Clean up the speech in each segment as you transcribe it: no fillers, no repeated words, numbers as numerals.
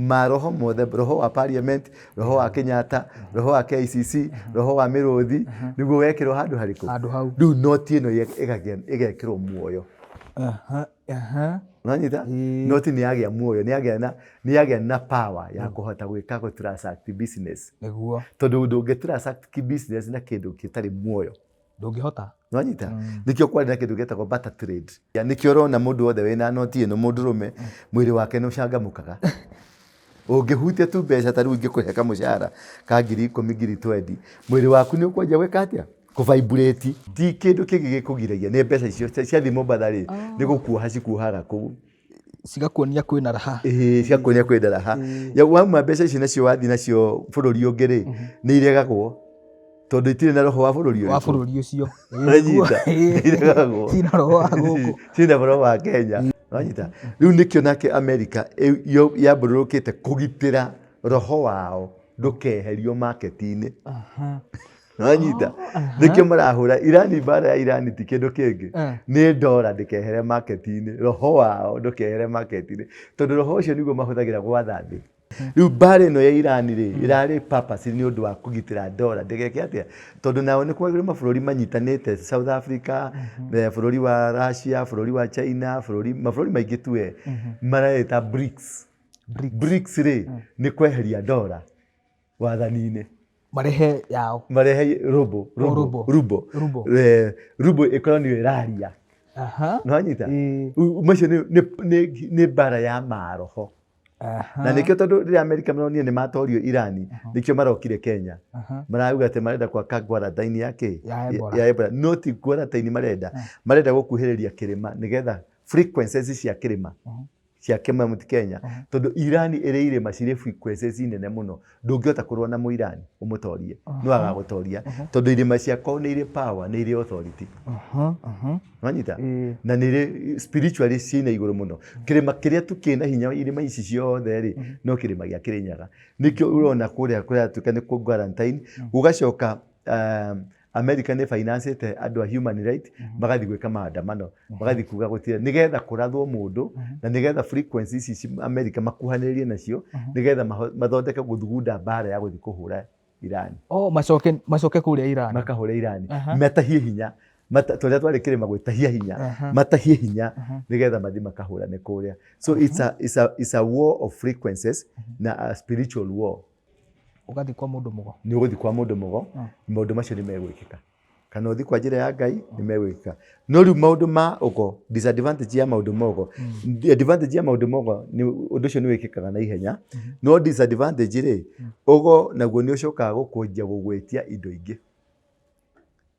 Maroho mothe, roho wa parliament, roho wa Kenyatta, roho wa KICC, roho wa mĩrũthi, nĩguo wekĩrwo handũ harĩkũ? Handũ hau. Rĩu noti ĩno ĩgekĩrwo muoyo. Aha, aha. Nanyita? Ĩĩ. Noti nĩ yagĩa muoyo, nĩ yagĩa na power ya kũhota gwĩka gũ transact business. Tondũ ndũngĩ transact business na kĩndũ gĩtarĩ muoyo. Ndũngĩhota. Nwanyita? Nĩkĩo kwarĩ na kĩndũ gĩtagwo barter trade. Nĩkĩo ũrona mũndũ wothe wĩna noti ĩno, mũndũrũme, mwĩrĩ wake nĩ ũcangamũkaga. Ũngĩhutia tu mbeca ta rĩu ingĩkũhe kamũcara ka 10,000, 20,000, mwĩrĩ waku nĩ ũkwanjia gwĩka atĩa? Kũ vibrate. Ti kĩndũ kĩngĩ gĩkũgiragia, nĩ mbeca icio ciathiĩ Mombatha rĩ, nĩ gũkuoha cikuohaga kũu. Cigakuonia kwĩna raha. Ĩĩ, cigakuonia kwĩna raha. Ya wauma mbeca ici nacio wathiĩ nacio bũrũri ũngĩ rĩ, nĩ iregagwo tondũ itirĩ na roho wa bũrũri Wa ũrĩkũ? bũrũri ũcio. Wanyita? Iregagwo. Ciĩna roho wa gũkũ. Ciĩna roho wa Kenya. Wanyita? Rĩu nĩkĩo nake America yambũrũrũkĩte kũgitĩra roho wao ndũkeherio market-inĩ. Wanyita? Nĩkĩo marahũra Irani, mbara ya Irani ti kĩndũ kĩngĩ, nĩ ndora ndĩkehere market-inĩ, roho wao ndũkehere market-inĩ, tondũ roho ũcio nĩguo mahũthagĩra gwatha thĩ. Rĩu mbara ĩno ya Irani rĩ, ĩrarĩ purpose nĩ ũndũ wa kũgitĩra ndora ndĩgeke atĩa, tondũ nao nĩ kwagĩrĩire mabũrũri manyitanĩte, South Africa, bũrũri wa Russia, bũrũri wa China, bũrũri mabũrũri maingĩ tu we mareta BRICS. BRICS. BRICS rĩ, nĩ kweheria ndora wathani-inĩ. Marehe yao. Marehe ruble. O, ruble. Ruble. Ruble. Ruble ĩkorwo nĩyo ĩraria. Nĩwanyita? Macio nĩ mbara ya maroho. Na nĩkĩo tondũ rĩrĩa Amerika maronire nĩ matorio Irani, nĩkĩo marokire Kenya. Marauga atĩ marenda gwaka quarantine ya kĩ? Ya Ebola. Ya Ebola. No ti quarantine marenda. Marenda gũkuhĩrĩria kĩrĩma nĩgetha frequencies cia kĩrĩma cia Mount Kenya, tondũ Irani ĩrĩ irĩma cirĩ frequencies nene mũno, ndũngĩhota kũrũa na Mũirani ũmũtorie, no agagũtoria tondũ irĩma cia kwao nĩ irĩ power, nĩ irĩ authority. Wanyita? Na nĩ irĩ spiritually ciĩna igũrũ mũno. Kĩrĩma kĩrĩa tu kĩna hinya irĩma ici ciothe rĩ, no kĩrĩma gĩa Kĩrĩnyaga. Nĩkĩo ũrona kũrĩa kũratuĩka nĩ quarantine, gũgacoka America nĩ financĩte andũ a human right magathiĩ gwĩka maandamano, magathiĩ kuga gũtirĩ, nĩgetha kũrathwo mũndũ na nĩgetha frequency ici America makuhanĩrĩrie nacio, nĩgetha mathondeke gũthugunda mbara ya gũthiĩ kũhũra Irani. Oh, macoke kũrĩa Irani. Makahũra Irani. Matahie hinya. Tũrĩa twarĩ kĩrĩma gwĩtahia hinya. Matahie hinya nĩgetha mathiĩ makahũrane kũrĩa. So it's a war of frequencies na a spiritual war. Ũgathiĩ kwa mũndũ mũgo. Nĩ ũgũthiĩ kwa mũndũ mũgo, maũndũ macio nĩ megwĩkĩka. Kana ũthiĩ kwa njĩra ya Ngai, nĩ megwĩkĩka. No rĩu maũndũ ma ũgo, disadvantage ya maũndũ ma ũgo, advantage ya maũndũ ma ũgo, nĩ ũndũ ũcio nĩ wĩkĩkaga na ihenya. No disadvantage rĩ, ũgo naguo nĩ ũcokaga gũkũnjia gũgwĩtia indo ingĩ.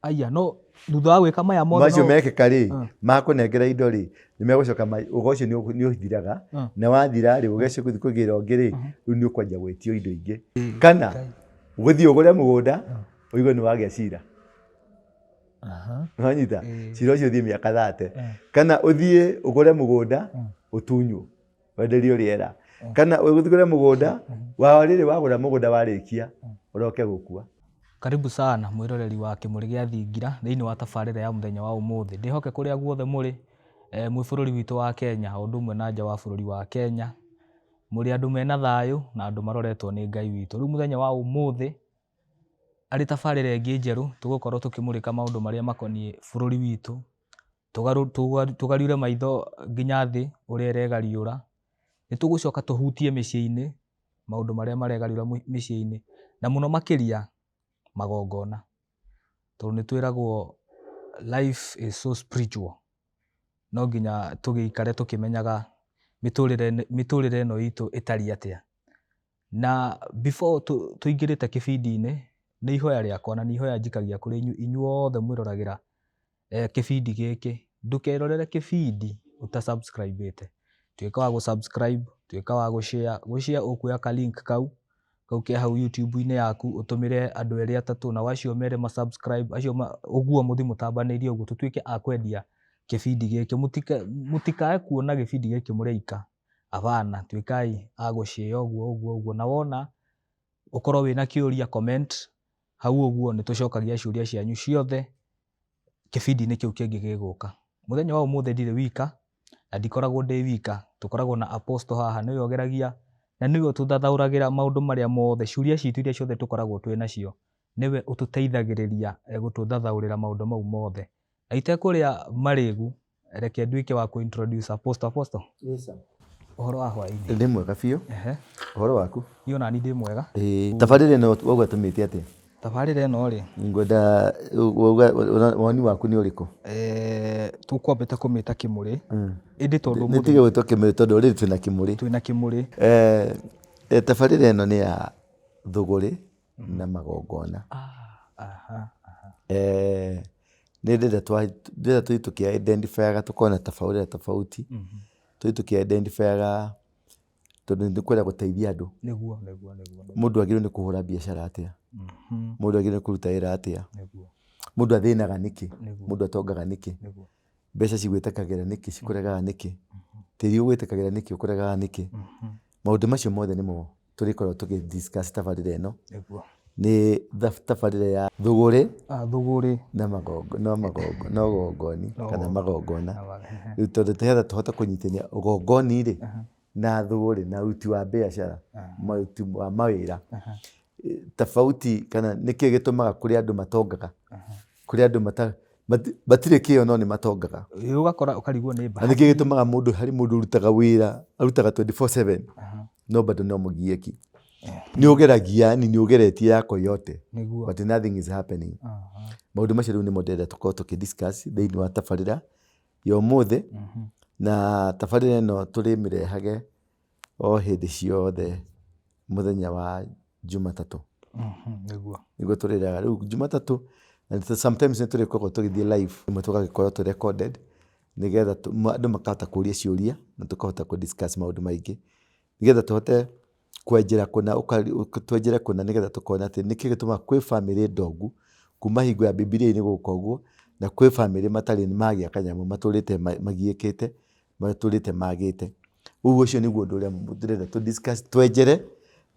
Aya, no thutha wa gwĩka maya mothe macio mekĩka rĩ, makũnengera indo rĩ, nĩ megũcoka ũgo ũcio nĩ ũthiraga, na wathira rĩ, ũgĩcoka gũthiĩ kũgĩra ũngĩ rĩ, rĩu nĩ ũkwanjia gwĩtio indo ingĩ. Kana gũthiĩ ũgũre mũgũnda, ũigue nĩ wagĩa cira. Nĩwanyita? Cira ũcio ũthiĩ mĩaka 30. Kana ũthiĩ ũgũre mũgũnda, ũtunywo, wenderio rĩera. Kana ũthiĩ ũgũre mũgũnda, wa rĩrĩ wagũra mũgũnda warĩkia, ũroke gũkua. Karibu sana mwĩroreri wa Kĩmũrĩ gĩa Thingira thĩinĩ wa tabarĩra ya mũthenya wa ũmũthĩ. Ndĩhoke kũrĩa guothe mũrĩ, mwĩ bũrũri witũ wa Kenya, o ũndũ ũmwe na nja wa bũrũri wa Kenya, mũrĩ andũ mena thayũ na andũ maroretwo nĩ Ngai witũ. Rĩu mũthenya wa ũmũthĩ, arĩ tabarĩra ĩngĩ njerũ, tũgũkorwo tũkĩmũrĩka maũndũ marĩa makoniĩ bũrũri witũ, tũgariũre maitho nginya thĩ ũrĩa ĩregariũra. Nĩ tũgũcoka tũhutie mĩciĩ-inĩ, maũndũ marĩa maregariũra mĩciĩ-inĩ, na mũno makĩria magongona. Tondũ nĩ twĩragwo life is so spiritual. No nginya tũgĩikare tũkĩmenyaga mĩtũrĩre ĩno itũ ĩtariĩ atĩa. Na before tũingĩrĩte kĩbindi-inĩ, nĩ ihoya rĩakwa na nĩ ihoya njikagia kũrĩ inyuothe mwĩroragĩra kĩbindi gĩkĩ. Ndũkerorere kĩbindi ũta subscribe ĩte. Tuĩka wa gũ subscribe, tuĩka wa gũ share. Gũ share ũkuoya ka link kau ke hau YouTube-inĩ yaku, ũtũmĩre andũ erĩ atatũ, nao acio merĩ ma subscribe, acio ũguo mũthiĩ mũtambanĩirie ũguo, tũtuĩke a kwendia kĩbindi gĩkĩ. Mũtikae kuona gĩbindi gĩkĩ mũreika. Hapana, tuĩkai a gũ share ũguo ũguo ũguo. Na wona ũkorwo wĩna kĩũria comment hau ũguo, nĩ tũcokagia ciũria cianyu ciothe kĩbindi-inĩ kĩu kĩngĩ gĩgũka. Mũthenya wa ũmũthĩ ndirĩ wika, na ndikoragwo ndĩ wika, tũkoragwo na Apostle haha, nĩwe ũgeragia Na nĩwe ũtũthathaũragĩra maũndũ marĩa mothe, ciũria citũ iria ciothe tũkoragwo twĩ nacio, nĩwe ũtũteithagĩrĩria gũtũthathaũrĩra maũndũ mau mothe. Na itekũrĩa marĩgu, reke nduĩke wa kũ introduce Apostle. Apostle, ũhoro wa hwaĩ-inĩ? Ndĩ mwega biũ. Ehe. Ũhoro waku? Niĩ ona niĩ ndĩ mwega. Ĩĩ. Tabarĩra ĩno wauga tũmĩte atĩa? Tabarĩra ĩno rĩ, Ngwenda wauga woni waku nĩ ũrĩkũ? Tũkwambĩte kũmĩta kĩmũrĩ, ĩndĩ tondũ Nĩ tige gwĩtwo kĩmũrĩ tondũ already twĩna kĩmũrĩ. Twĩna kĩmũrĩ. Tabarĩra ĩno nĩ ya thũgũrĩ na magongona. Nĩ ndĩrenda ndĩrenda tũthiĩ tũkĩ identify aga, tũkorwo na tabarĩra tofauti, tũthiĩ tũkĩ identify aga tondũ nĩ tũkwenda gũteithia andũ. Nĩguo nĩguo nĩguo. Mũndũ agĩrĩirwo nĩ kũhũra biacara atĩa? Mũndũ agĩrĩirwo nĩ kũruta wĩra atĩa? Mũndũ athĩnaga nĩkĩ? Mũndũ atongaga nĩkĩ? Mbeca cigwĩtĩkagĩra nĩkĩ, cikũregaga nĩkĩ? Tĩri ũgwĩtĩkagĩra nĩkĩ, ũkũregaga nĩkĩ? Maũndũ macio mothe nĩmo tũrĩkoragwo tũkĩ discuss tabarĩra ĩno. Nĩ tabarĩra ya thũgũrĩ Thũgũrĩ na magongo, no magongo, no ũgongoni kana magongona. Rĩu tondũ nĩgetha tũhote kũnyitithania ũgongoni rĩ na thũgũrĩ na ũruti wa biacara, ũruti wa mawĩra, tofauti kana nĩkĩ gĩtũmaga kũrĩ andũ matongaga, kũrĩ andũ matirĩ kĩo no nĩ matongaga. Ĩĩ, ũgakora ũkarigwo nĩ Na bahati. Nĩkĩ gĩtũmaga mũndũ, harĩ mũndũ ũrutaga wĩra, arutaga 24/7 no bado no mũgiĩki. Nĩ ũgeragia, yani nĩ ũgeretie yako yote but nothing is happening. Maũndũ macio rĩu nĩmo ndĩrenda tũkorwo tũkĩ discuss thĩinĩ wa tabarĩra ya ũmũthĩ. Na tabarĩra ĩno tũrĩmĩrehage o hĩndĩ ciothe mũthenya wa Jumatatũ. Nĩguo tũrĩrehaga rĩu Jumatatũ, na sometimes nĩ tũrĩkoragwo tũgĩthiĩ live, rĩmwe tũgagĩkorwo tũ recorded nĩgetha andũ makahota kũria ciũria na tũkahota kũ discuss maũndũ maingĩ, nĩgetha tũhote kwenjera kũna, twenjere kũna nĩgetha tũkona atĩ nĩkĩ gĩtũmaga kwĩ bamĩrĩ ndongu kuma hingo ya Bibilia-inĩ gũka ũguo, na kwĩ bamĩrĩ matarĩ magĩa kanyamũ, matũrĩte magiĩkĩte, matũrĩte magĩte. Ũguo ũcio nĩguo ũndũ ũrĩa ndĩrenda tũ discuss, twenjere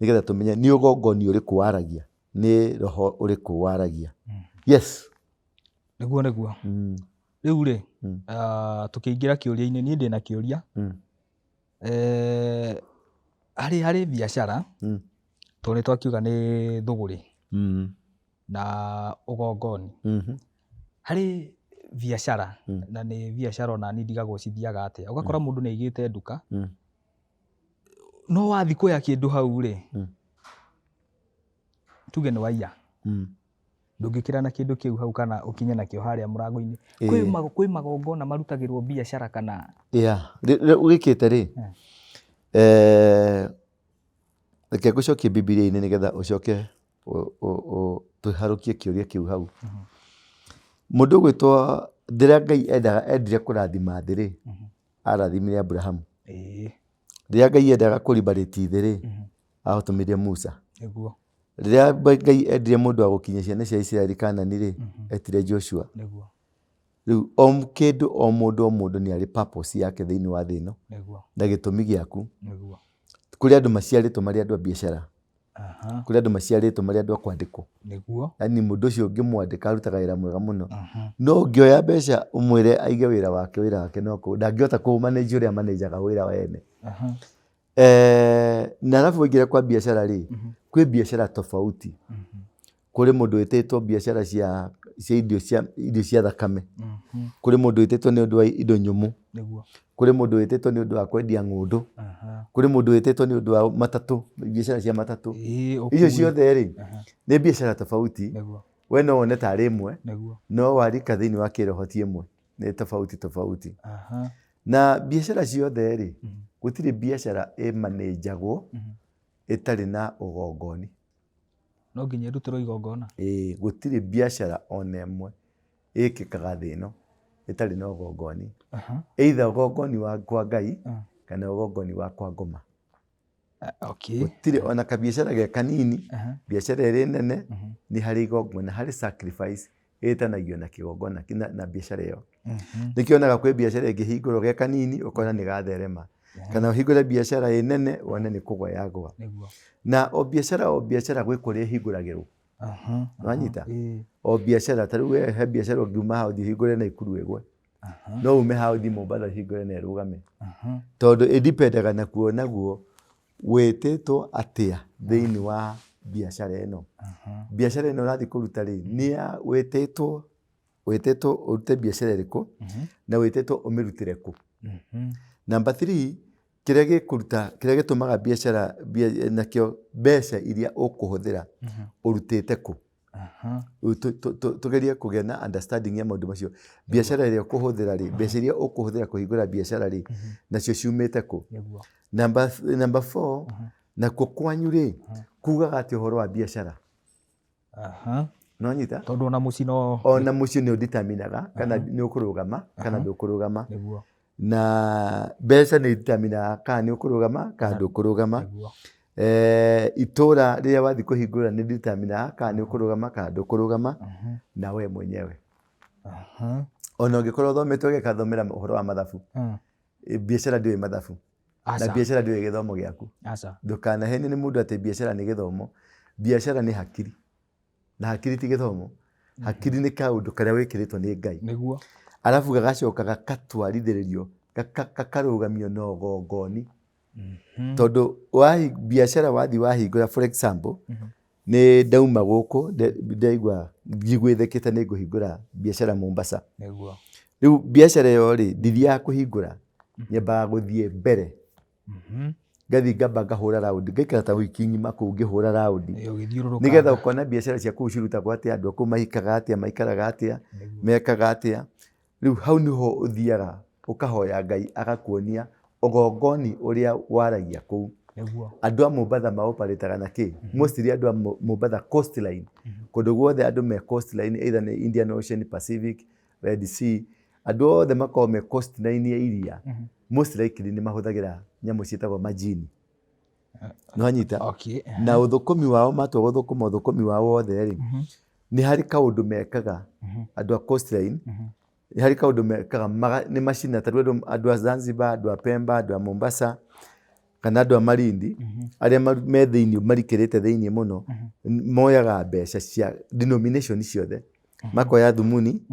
nĩgetha tũmenye nĩ ũgongoni ũrĩkũ waragia, nĩ roho ũrĩkũ waragia. Yes. Nĩguo nĩguo. Rĩu rĩ, tũkĩingĩra kĩũria-inĩ, niĩ ndĩna kĩũria. Harĩ biacara, tondũ nĩ twakiuga nĩ thũgũrĩ na ũgongoni. Harĩ biacara, na nĩ biacara ona niĩ ndigagwo cithiaga atĩa. Ũgakora mũndũ nĩ aigĩte nduka, no wathiĩ kuoya kĩndũ hau rĩ, tuge nĩ waiya. Ndũngĩkĩra na kĩndũ kĩu hau kana ũkinye nakĩo harĩa mũrango-inĩ. Kwĩ magongona marutagĩrwo biacara kana? Yeah, wĩkĩte rĩ, reke ngũcokie Bibilia-inĩ nĩgetha ũcoke tũharũkie kĩũria kĩu hau. Mũndũ ũgwĩtwo, rĩrĩa Ngai endire kũrathima thĩ rĩ, arathimire Abrahamu. Rĩrĩa Ngai endaga kũ liberate thĩ rĩ, atũmire Musa. Rĩrĩa Ngai endire mũndũ wa gũkinyia ciana cia Isiraeli Kanani rĩ, etire Joshua. Rĩu o kĩndũ, o mũndũ, o mũndũ nĩ arĩ purpose yake thĩinĩ wa thĩ ĩno na gĩtũmi gĩaku. Kũrĩ andũ maciarĩtwo marĩ andũ a biacara. Kũrĩ andũ maciarĩtwo marĩ andũ a kwandĩkwo. Yaani mũndũ ũcio ũngĩmwandĩka arutaga wĩra mwega mũno. No ũngĩoya mbeca ũmwĩre aige wĩra wake, wĩra wake no ndangĩhota kũ manage ũrĩa manajaga wĩra wene. Na arabu waingĩra kwa biacara rĩ, kwĩ biacara tofauti. Kũrĩ mũndũ wĩtĩtwo biacara cia indo cia thakame. Kũrĩ mũndũ wĩtĩtwo nĩ ũndũ wa indo nyũmũ. Kũrĩ mũndũ wĩtĩtwo nĩ ũndũ wa kwendia ng'ũndũ. Kũrĩ mũndũ wĩtĩtwo nĩ ũndũ wa matatũ, biacara cia matatũ. Icio ciothe rĩ, nĩ biacara tofauti. We no wone tarĩ ĩmwe, no warika thĩinĩ wa kĩroho ti ĩmwe, nĩ tofauti tofauti. Na biacara ciothe rĩ, gũtirĩ biacara ĩmanĩnjagwo ĩtarĩ na ũgongoni. No nginya ĩrutĩrwo igongona. Ĩĩ, gũtirĩ biacara ona ĩmwe ĩkĩkaga thĩ ĩno ĩtarĩ na ũgongoni. Either ũgongoni wa kwa Ngai kana ũgongoni wa kwa ngoma. Gũtirĩ ona kabiacara ge kanini, biacara ĩrĩ nene, nĩ harĩ igongona, harĩ sacrifice ĩtanagio na kĩgongona na biacara ĩyo. Nĩkĩo onaga kwĩ biacara ĩngĩhingũrwo ge kanini ũkona nĩ gatherema. Kana ũhingũre biacara ĩ nene wone nĩ kũgwa yagwa. Na o biacara o biacara gwĩ kũrĩa ĩhingũragĩrwo. Nĩwanyita? O biacara, ta rĩu we he biacara ũngiuma haha ũthiĩ ũhingũre Naikuru ĩgwe. No ume haha ũthiĩ Mombatha ũhingũre na ĩrũgame. Tondũ ĩdipendaga nakuo naguo Wĩtĩtwo atĩa thĩinĩ wa biacara ĩno? Biacara ĩno ũrathiĩ kũruta rĩ, nĩ ya wĩtĩtwo wĩtĩtwo ũrute biacara ĩrĩkũ na wĩtĩtwo ũmĩrutĩre kũ? Number three, kĩrĩa gĩkũruta kĩrĩa gĩtũmaga biacara nakĩo mbeca iria ũkũhũthĩra ũrutĩte kũ? Rĩu tũgerie kũgĩa na understanding ya maũndũ macio. Biacara ĩrĩa ũkũhũthĩra rĩ, mbeca iria ũkũhũthĩra kũhingũra biacara rĩ, nacio ciumĩte kũ? Number four, nakuo kwanyu rĩ, kugaga atĩ ũhoro wa biacara. Nĩwanyita? Tondũ ona mũciĩ no Ona mũciĩ nĩ ũditaminaga kana nĩ ũkũrũgama kana ndũkũrũgama. Na mbeca nĩ itaminaga kana nĩ ũkũrũgama kana ndũkũrũgama. Itũra rĩrĩa wathiĩ kũhingũra nĩ determinaga kana nĩ ũkũrũgama kana ndũkũrũgama, na we mwenyewe. Ona ũngĩkorwo ũthomete ũgekathomera ũhoro wa mathabu, biacara ndĩũĩ mathabu. Na biacara ndĩũĩ gĩthomo gĩaku. Ndũkanahenio nĩ mũndũ atĩ biacara nĩ gĩthomo. Biacara nĩ hakiri. Na hakiri ti gĩthomo. Hakiri nĩ kaũndũ karĩa wĩkĩrĩtwo nĩ Ngai. Arabu gagacoka gagatwarithĩrĩrio, gakarũgamio na ũgongoni. Tondũ biacara wathiĩ wahingũra, for example, nĩ ndauma gũkũ, ndaigua njiguĩthĩkĩte nĩ ngũhingũra biacara Mombasa. Rĩu biacara ĩyo rĩ, ndithiaga kũhingũra, nyambaga gũthiĩ mbere. Ngathiĩ ngamba ngahũra raũndi, ngaikara ta wiki ng'ima kũu ngĩhũra raũndi. Nĩgetha ũkona biacara cia kũu cirutagwo atĩa, andũ a kũu mahikaga atĩa, maikaraga atĩa, mekaga atĩa. Rĩu hau nĩho ũthiaga ũkahoya Ngai agakuonia ũgongoni ũrĩa waragia kũu. Andũ a Mombatha maoparĩtaga na kĩ? Mostly andũ a Mombatha coastline, kũndũ guothe andũ me coastline, either nĩ Indian Ocean, Pacific, Red Sea, andũ othe makoragwo me coastline ya iria, most likely nĩ mahũthagĩra nyamũ ciĩtagwo majini. Nĩwanyita? Na ũthũkũmi wao matua gũthũkũma ũthũkũmi wao wothe rĩ, nĩ harĩ kaũndũ mekaga andũ a coastline, nĩ harĩ kaũndũ mekaga, nĩ macina, ta rĩu andũ a Zanzibar, andũ a Pemba, andũ a Mombasa, kana andũ a Malindi, arĩa me thĩiniĩ, marikĩrĩte thĩiniĩ mũno, moyaga mbeca cia denomination ciothe, makoya thumuni,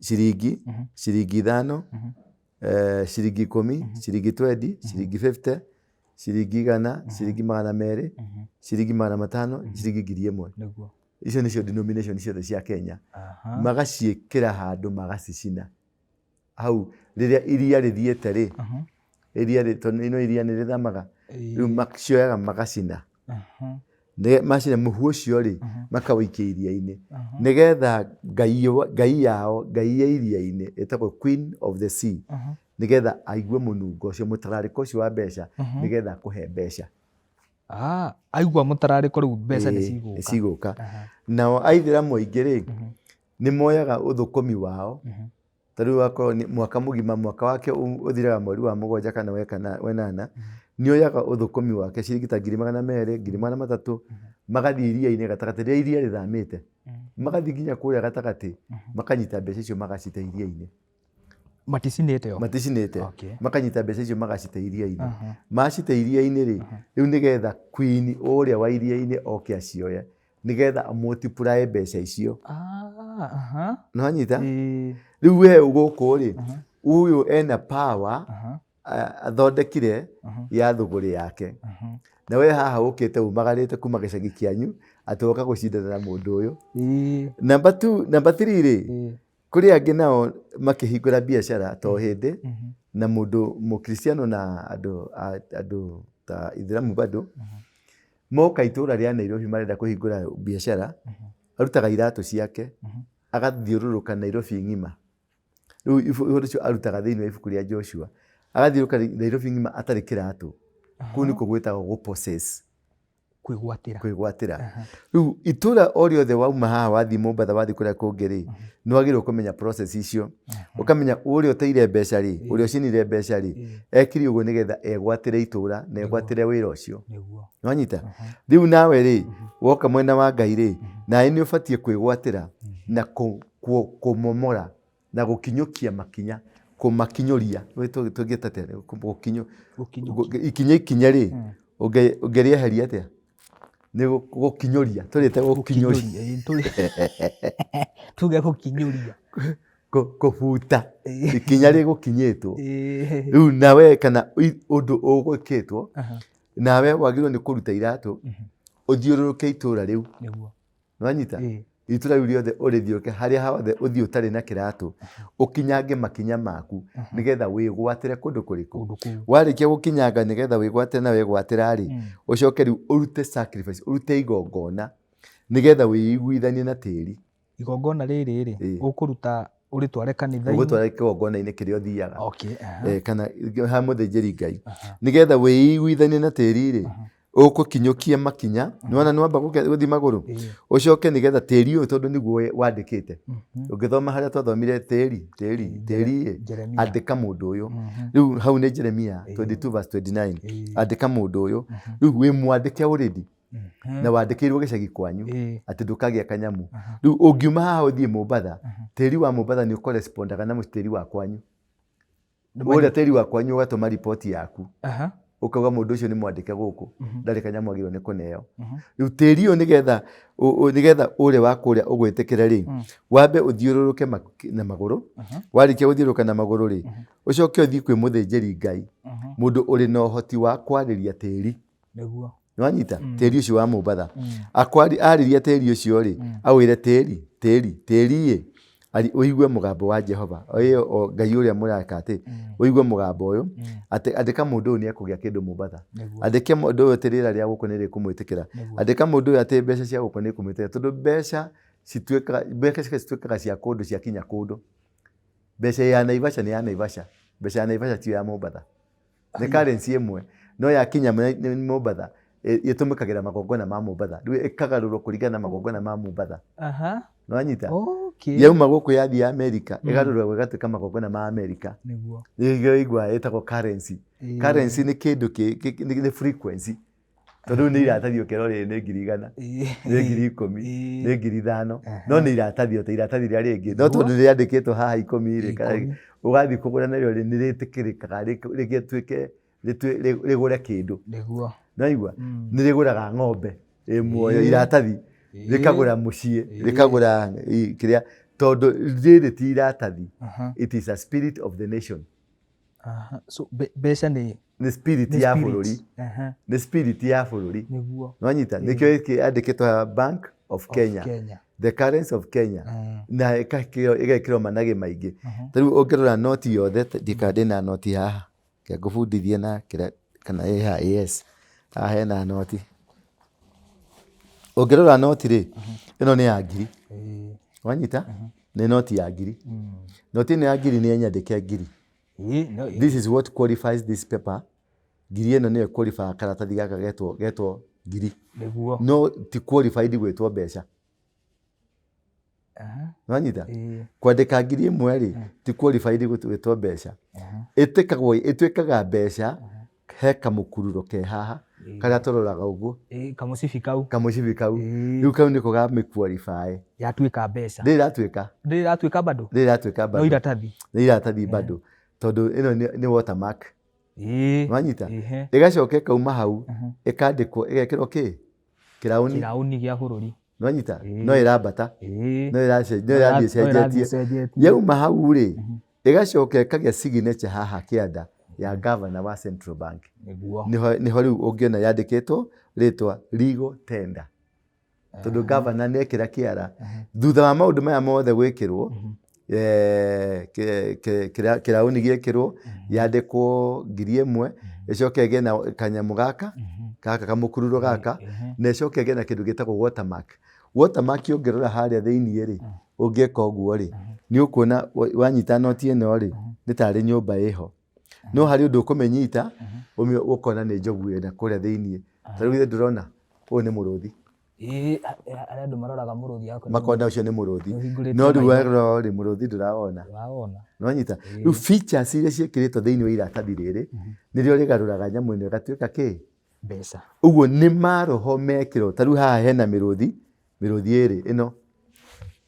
ciringi, ciringi ithano, ciringi ikũmi, ciringi twendi, ciringi 50, ciringi igana, ciringi magana merĩ, ciringi magana matano, ciringi 1000. Icio nĩcio denomination ciothe cia Kenya. Magaciĩkĩra handũ magacicina. Hau rĩrĩa iria rĩthiĩte rĩ, iria rĩ, tondũ ino iria nĩ rĩthamaga, rĩu macioyaga magacina. Macina mũhu ũcio rĩ, makawĩikia iria-inĩ. Nĩgetha ngai yao, ngai ya iria-inĩ ĩtagwo Queen of the Sea, nĩgetha aigue mũnungo ũcio, mũtararĩko ũcio wa mbeca, nĩgetha akũhe mbeca. Aigua mũtararĩko rĩu mbeca nĩ cigũka. Nĩ cigũka. Nao aithĩramu aingĩ rĩ, nĩ moyaga ũthũkũmi wao, ta rĩu akorwo nĩ mwaka mũgima, mwaka wake ũthiraga mweri wa mũgwanja kana wenana, nĩ oyaga ũthũkũmi wake ciringi ta ngiri magana merĩ, ngiri magana matatũ, magathiĩ iria-inĩ gatagatĩ, rĩrĩa iria rĩthamĩte, magathiĩ nginya kũrĩa gatagatĩ, makanyita mbeca icio magacite iria-inĩ. Maticinĩte o? Maticinĩte. Makanyita mbeca icio magacite iria-inĩ. Macite iria-inĩ rĩ, rĩu nĩgetha queen ũrĩa wa iria-inĩ oke acioye, nĩgetha multiply mbeca icio. Nĩwanyita? Rĩu we gũkũ rĩ, ũyũ ena power athondekire ya thũgũrĩ yake. Na we haha ũkĩte umagarĩte kuma gĩcagi kĩanyu atĩ woka gũcindana na mũndũ ũyũ. Number two, number three rĩ, kũrĩ angĩ nao makĩhingũra biacara to hĩndĩ na mũndũ mũkristiano na andũ ta Ithĩramu bado, moka itũra rĩa Nairobi marenda kũhingũra biacara, arutaga iratũ ciake, agathiũrũrũka Nairobi ng'ima. Rĩu ũhoro ũcio arutaga thĩinĩ wa ibuku rĩa Joshua, agathiũrũrũka Nairobi ng'ima atarĩ kĩratũ. Kũu nĩkuo gwĩtagwo gũ possess. Kwĩgwatĩra. Kwĩgwatĩra. Rĩu itũra o rĩothe wauma haha wathiĩ Mombatha wathiĩ kũrĩa kũngĩ rĩ, nĩ wagĩrĩirwo kũmenya process icio. Ũkamenya ũrĩa ũteire mbeca rĩ, ũrĩa ũcinire mbeca rĩ, ekire ũguo nĩgetha egwatĩre itũra na egwatĩre wĩra ũcio. Nĩwanyita? Rĩu nawe rĩ, woka mwena wa Ngai rĩ, nawe nĩ ũbatiĩ kwĩgwatĩra na kũmomora na gũkinyũkia makinya, kũmakinyũria, tũngĩta atĩa? Ikinya ikinya rĩ, ũngĩrĩeheria atĩa? Nĩ gũkinyũria, tũrĩte gũkinyũria. Tuge gũkinyũria. Kũbuta ikinya rĩgũkinyĩtwo. Rĩu nawe kana ũndũ ũgwĩkĩtwo, Nawe wagĩrĩirwo nĩ kũruta iratũ, ũthiũrũrũke itũra rĩu. Nĩguo. Nĩwanyita? Ĩĩ. Itũra rĩu rĩothe ũrĩthiũrũrũke harĩa hothe ũthiĩ ũtarĩ na kĩratũ, ũkinyange makinya maku nĩgetha wĩgwatĩre kũndũ kũrĩkũ? Kũndũ kũu. Warĩkia gũkinyanga nĩgetha wĩgwatĩre na wegwatĩra rĩ, ũcoke rĩu ũrute sacrifice, ũrute igongona nĩgetha wĩiguithanie na tĩri. Igongona rĩrĩ rĩ, Ĩĩ. ũkũruta ũrĩtware kanitha-inĩ? Ũgũtwara kĩgongona-inĩ kĩrĩa ũthiaga. Okay, aha. Kana ha mũthĩnjĩri Ngai. Nĩgetha wĩiguithanie na tĩri rĩ, ũgũkinyũkia makinya, nĩwona nĩwamba gũthiĩ magũrũ, ũcoke nĩgetha tĩri ũyũ tondũ nĩguo wandĩkĩte. Ũngĩthoma harĩa twathomire tĩri, tĩri, tĩri ĩ, Jeremia. andĩka mũndũ ũyũ. Rĩu hau nĩ Jeremia 22 verse 29. Andĩka mũndũ ũyũ. Rĩu wĩ mwandĩke already. Na wandĩkĩirwo gĩcagi kwanyu atĩ ndũkagĩa kanyamu. Rĩu ũngiuma haha ũthiĩ Mombatha, tĩri wa Mombatha nĩ ũkorespondaga na tĩri wa kwanyu. Ũrĩa tĩri wa kwanyu ũgatũma riboti yaku. Ũkauga mũndũ ũcio nĩ mwandĩke gũkũ, ndarĩ kanyamũ agĩrĩirwo nĩ kũneo. Rĩu tĩri ũyũ nĩgetha nĩgetha ũrĩa wa kũrĩa ũgwĩtĩkĩre rĩ, wambe ũthiũrũrũke na magũrũ. Warĩkia gũthiũrũrũka na magũrũ rĩ, ũcoke ũthiĩ kwĩ mũthĩnjĩri Ngai, mũndũ ũrĩ na ũhoti wa kwarĩria tĩri. Nĩguo. Nĩwanyita? Tĩri ũcio wa Mombatha. Arĩria tĩri ũcio rĩ, awĩre tĩri, tĩri, tĩri ĩ, ũigue mũgambo wa Jehova. Ĩyo o Ngai ũrĩa mũreka atĩ, ũigue mũgambo ũyũ, atĩ andĩka mũndũ ũyũ nĩekũgĩa kĩndũ Mombatha. Andĩke mũndũ ũyũ atĩ rĩera rĩa gũkũ nĩrĩkũmwĩtĩkĩra. Andĩka mũndũ ũyũ atĩ mbeca cia gũkũ nĩikũmwĩtĩkĩra. Tondũ mbeca cituĩkaga, mbeca cituĩkaga cia kũndũ ciakinya kũndũ. Mbeca ya Naivasha nĩ ya Naivasha. Mbeca ya Naivasha tiyo ya Mombatha. Nĩ currency ĩmwe, no yakinya Mombatha, ĩtũmĩkagĩra magongona ma Mombatha. Rĩu ĩkagarũrwo kũringana na magongona ma Mombatha. Nĩwanyita? Yauma gũkũ yathiĩ Amerika, ĩgarũrwo ĩgatuĩka magongona ma Amerika. Nĩguo. Nĩkĩo ũiguaga ĩtagwo currency. Currency nĩ kĩndũ nĩ frequency. Tondũ rĩu nĩ iratathi ũkerwo rĩrĩ nĩ ngiri igana, nĩ ngiri ikũmi, nĩ ngiri ithano, no nĩ iratathi o ta iratathi rĩrĩa rĩngĩ. No tondũ rĩandĩkĩtwo haha ikũmi rĩ, ũgathiĩ kũgũra narĩo rĩ, nĩ rĩtĩkĩrĩkaga rĩgĩtuĩke, rĩgũre kĩndũ. Nĩguo. Nĩwaigua? Nĩ rĩgũraga ng'ombe ĩ muoyo, iratathi, rĩkagũra mũciĩ, rĩkagũra kĩrĩa, tondũ rĩrĩ ti iratathi. It is a spirit of the nation. So mbeca nĩ Nĩ spirit ya bũrũri. Nĩ spirit ya bũrũri. Nĩguo. Nĩwanyita? Nĩkĩo kĩandĩkĩtwo haha Bank of Kenya. The currency of Kenya. Na ĩgekĩrwo managĩ maingĩ. Ta rĩu ũngĩrora noti yothe, ndikana ndĩna noti haha. Reke ngũbundithie na kĩrĩa, kana ĩ haha, yes. Haha hena noti. Ũngĩrora noti rĩ, ĩno nĩ ya ngiri. Wanyita? Nĩ noti ya ngiri. Noti ĩno ya ngiri nĩ nyandĩke ngiri. This is what qualifies this paper. Ngiri ĩno nĩyo qualify karatathi gaka getwo ngiri. Nĩguo. No ti qualified gwĩtwo mbeca. Nĩwanyita? Kwandĩka ngiri ĩmwe rĩ, ti qualified gwĩtwo mbeca. Ĩtĩkagwo, ĩtuĩkaga mbeca he kamũkururo ke haha, karĩa tũroraga ũguo. Kamũcibi kau. Kamũcibi kau. Rĩu kau nĩko gamĩ qualify. Yatuĩka mbeca. Ndĩrĩ ĩratuĩka. Ndĩrĩ ĩratuĩka bado? Ndĩrĩ ĩratuĩka bado. No iratathi. Nĩ iratathi bado. Tondũ ĩno nĩ watermark. Nĩwanyita? Ĩgacoka ĩkauma hau, ĩkandĩkwo, ĩgekĩrwo kĩ? Kĩraũni. Kĩraũni gĩa bũrũri. Nĩwanyita? No ĩrambata. No ĩrathiĩ ĩcenjetie. Yauma hau rĩ, ĩgacoka ĩkagĩa signature haha kĩanda ya governor wa Central Bank. Nĩguo. Nĩho rĩu ũngĩona yandĩkĩtwo rĩtwa legal tender. Tondũ governor nĩekĩra kĩara. Thutha wa maũndũ maya mothe gwĩkĩrwo, kĩraũni gĩekĩrwo, yandĩkwo ngiri ĩmwe, ĩcoke ĩgĩe na kanyamũ gaka, gaka kamũkururo gaka, na ĩcoke ĩgĩe na kĩndũ gĩtagwo watermark. Watermark ũngĩrora harĩa thĩiniĩ rĩ, ũngĩka ũguo rĩ, nĩ ũkuona wanyita noti ĩno rĩ, nĩ tarĩ nyũmba ĩho. No harĩ ũndũ ũkũmĩnyita, ũkona nĩ njogu ĩna kũrĩa thĩiniĩ. Ta rĩu githĩ ndũrona, ũyũ nĩ mũrũthi. Arĩa andũ maroraga mũrũthi hakuhĩ. Makona ũcio nĩ mũrũthi. Nĩũhingũrĩte No rĩu maitho. werora rĩ, mũrũthi ndũrawona. Ndũrawona. Nĩwanyita? Rĩu features iria ciĩkĩrĩtwo thĩiniĩ wa iratathi rĩrĩ, nĩrĩo rĩgarũraga nyamũ ĩno ĩgatuĩka kĩ? Mbeca. Ũguo nĩ maroho mekĩrwo. Ta rĩu haha hena mĩrũthi, mĩrũthi ĩrĩ, ĩno,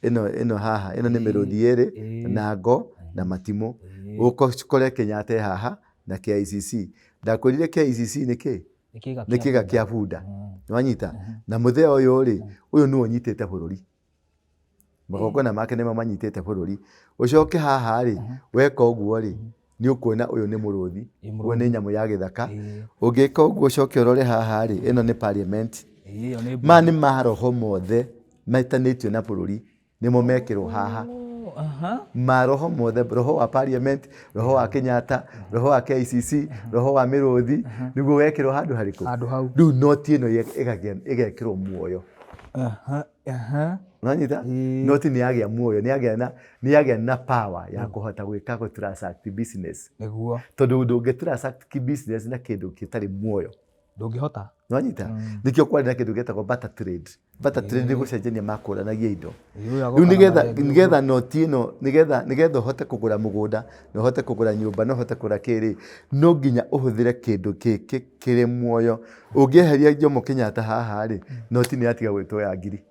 ĩno, ĩno haha, ĩno nĩ mĩrũthi ĩrĩ, na ngo, na matimũ. Ũkore Kenyatta ĩ haha, na KICC. Ndakwĩrire KICC nĩ kĩ? Nĩ Nĩ kĩga kĩa bunda. Nĩwanyita? Na mũthee ũyũ rĩ, ũyũ nĩwe ũnyitĩte bũrũri. Magongona make nĩmo manyitĩte bũrũri. Ũcoke haha rĩ, weka ũguo rĩ, Nĩ ũkuona ũyũ nĩ mũrũthi. Ĩ, Ũyũ nĩ nyamũ ya gĩthaka. Ĩĩ. Ũngĩka ũguo ũcoke ũrore haha rĩ, ĩno nĩ parliament. Ĩĩ, ĩyo nĩ Maya nĩ maroho mothe metanĩtio na bũrũri nĩmo mekĩrwo haha. Oh, aha. Maroho mothe, roho wa parliament, roho wa Kenyatta, roho wa KICC, roho wa mĩrũthi, nĩguo wekĩrwo handũ harĩkũ? Handũ hau. Rĩu noti ĩno ĩgekĩrwo muoyo. Aha, aha. Nĩwanyita? Ĩĩ. Noti nĩ yagĩa muoyo, nĩ yagĩa na power ya kũhota gwĩka gũ transact business. Nĩguo. Tondũ ndũngĩ transact business na kĩndũ gĩtarĩ muoyo. Ndũngĩhota. Nĩwanyita? Nĩkĩo kwarĩ na kĩndũ gĩtagwo barter trade. Barter trade nĩ gũcenjania makũranagia indo. Ĩĩ, ũyũ Rĩu agoka na nĩgetha marenge nĩgetha noti ĩno nĩgetha ũhote kũgũra mũgũnda na ũhote kũgũra nyũmba na ũhote kũgũra kĩrĩ, no nginya ũhũthĩre kĩndũ gĩkĩ kĩrĩ muoyo. Ũngĩeheria Jomo Kenyatta haha rĩ, noti nĩ yatiga gwĩtwo ya ngiri.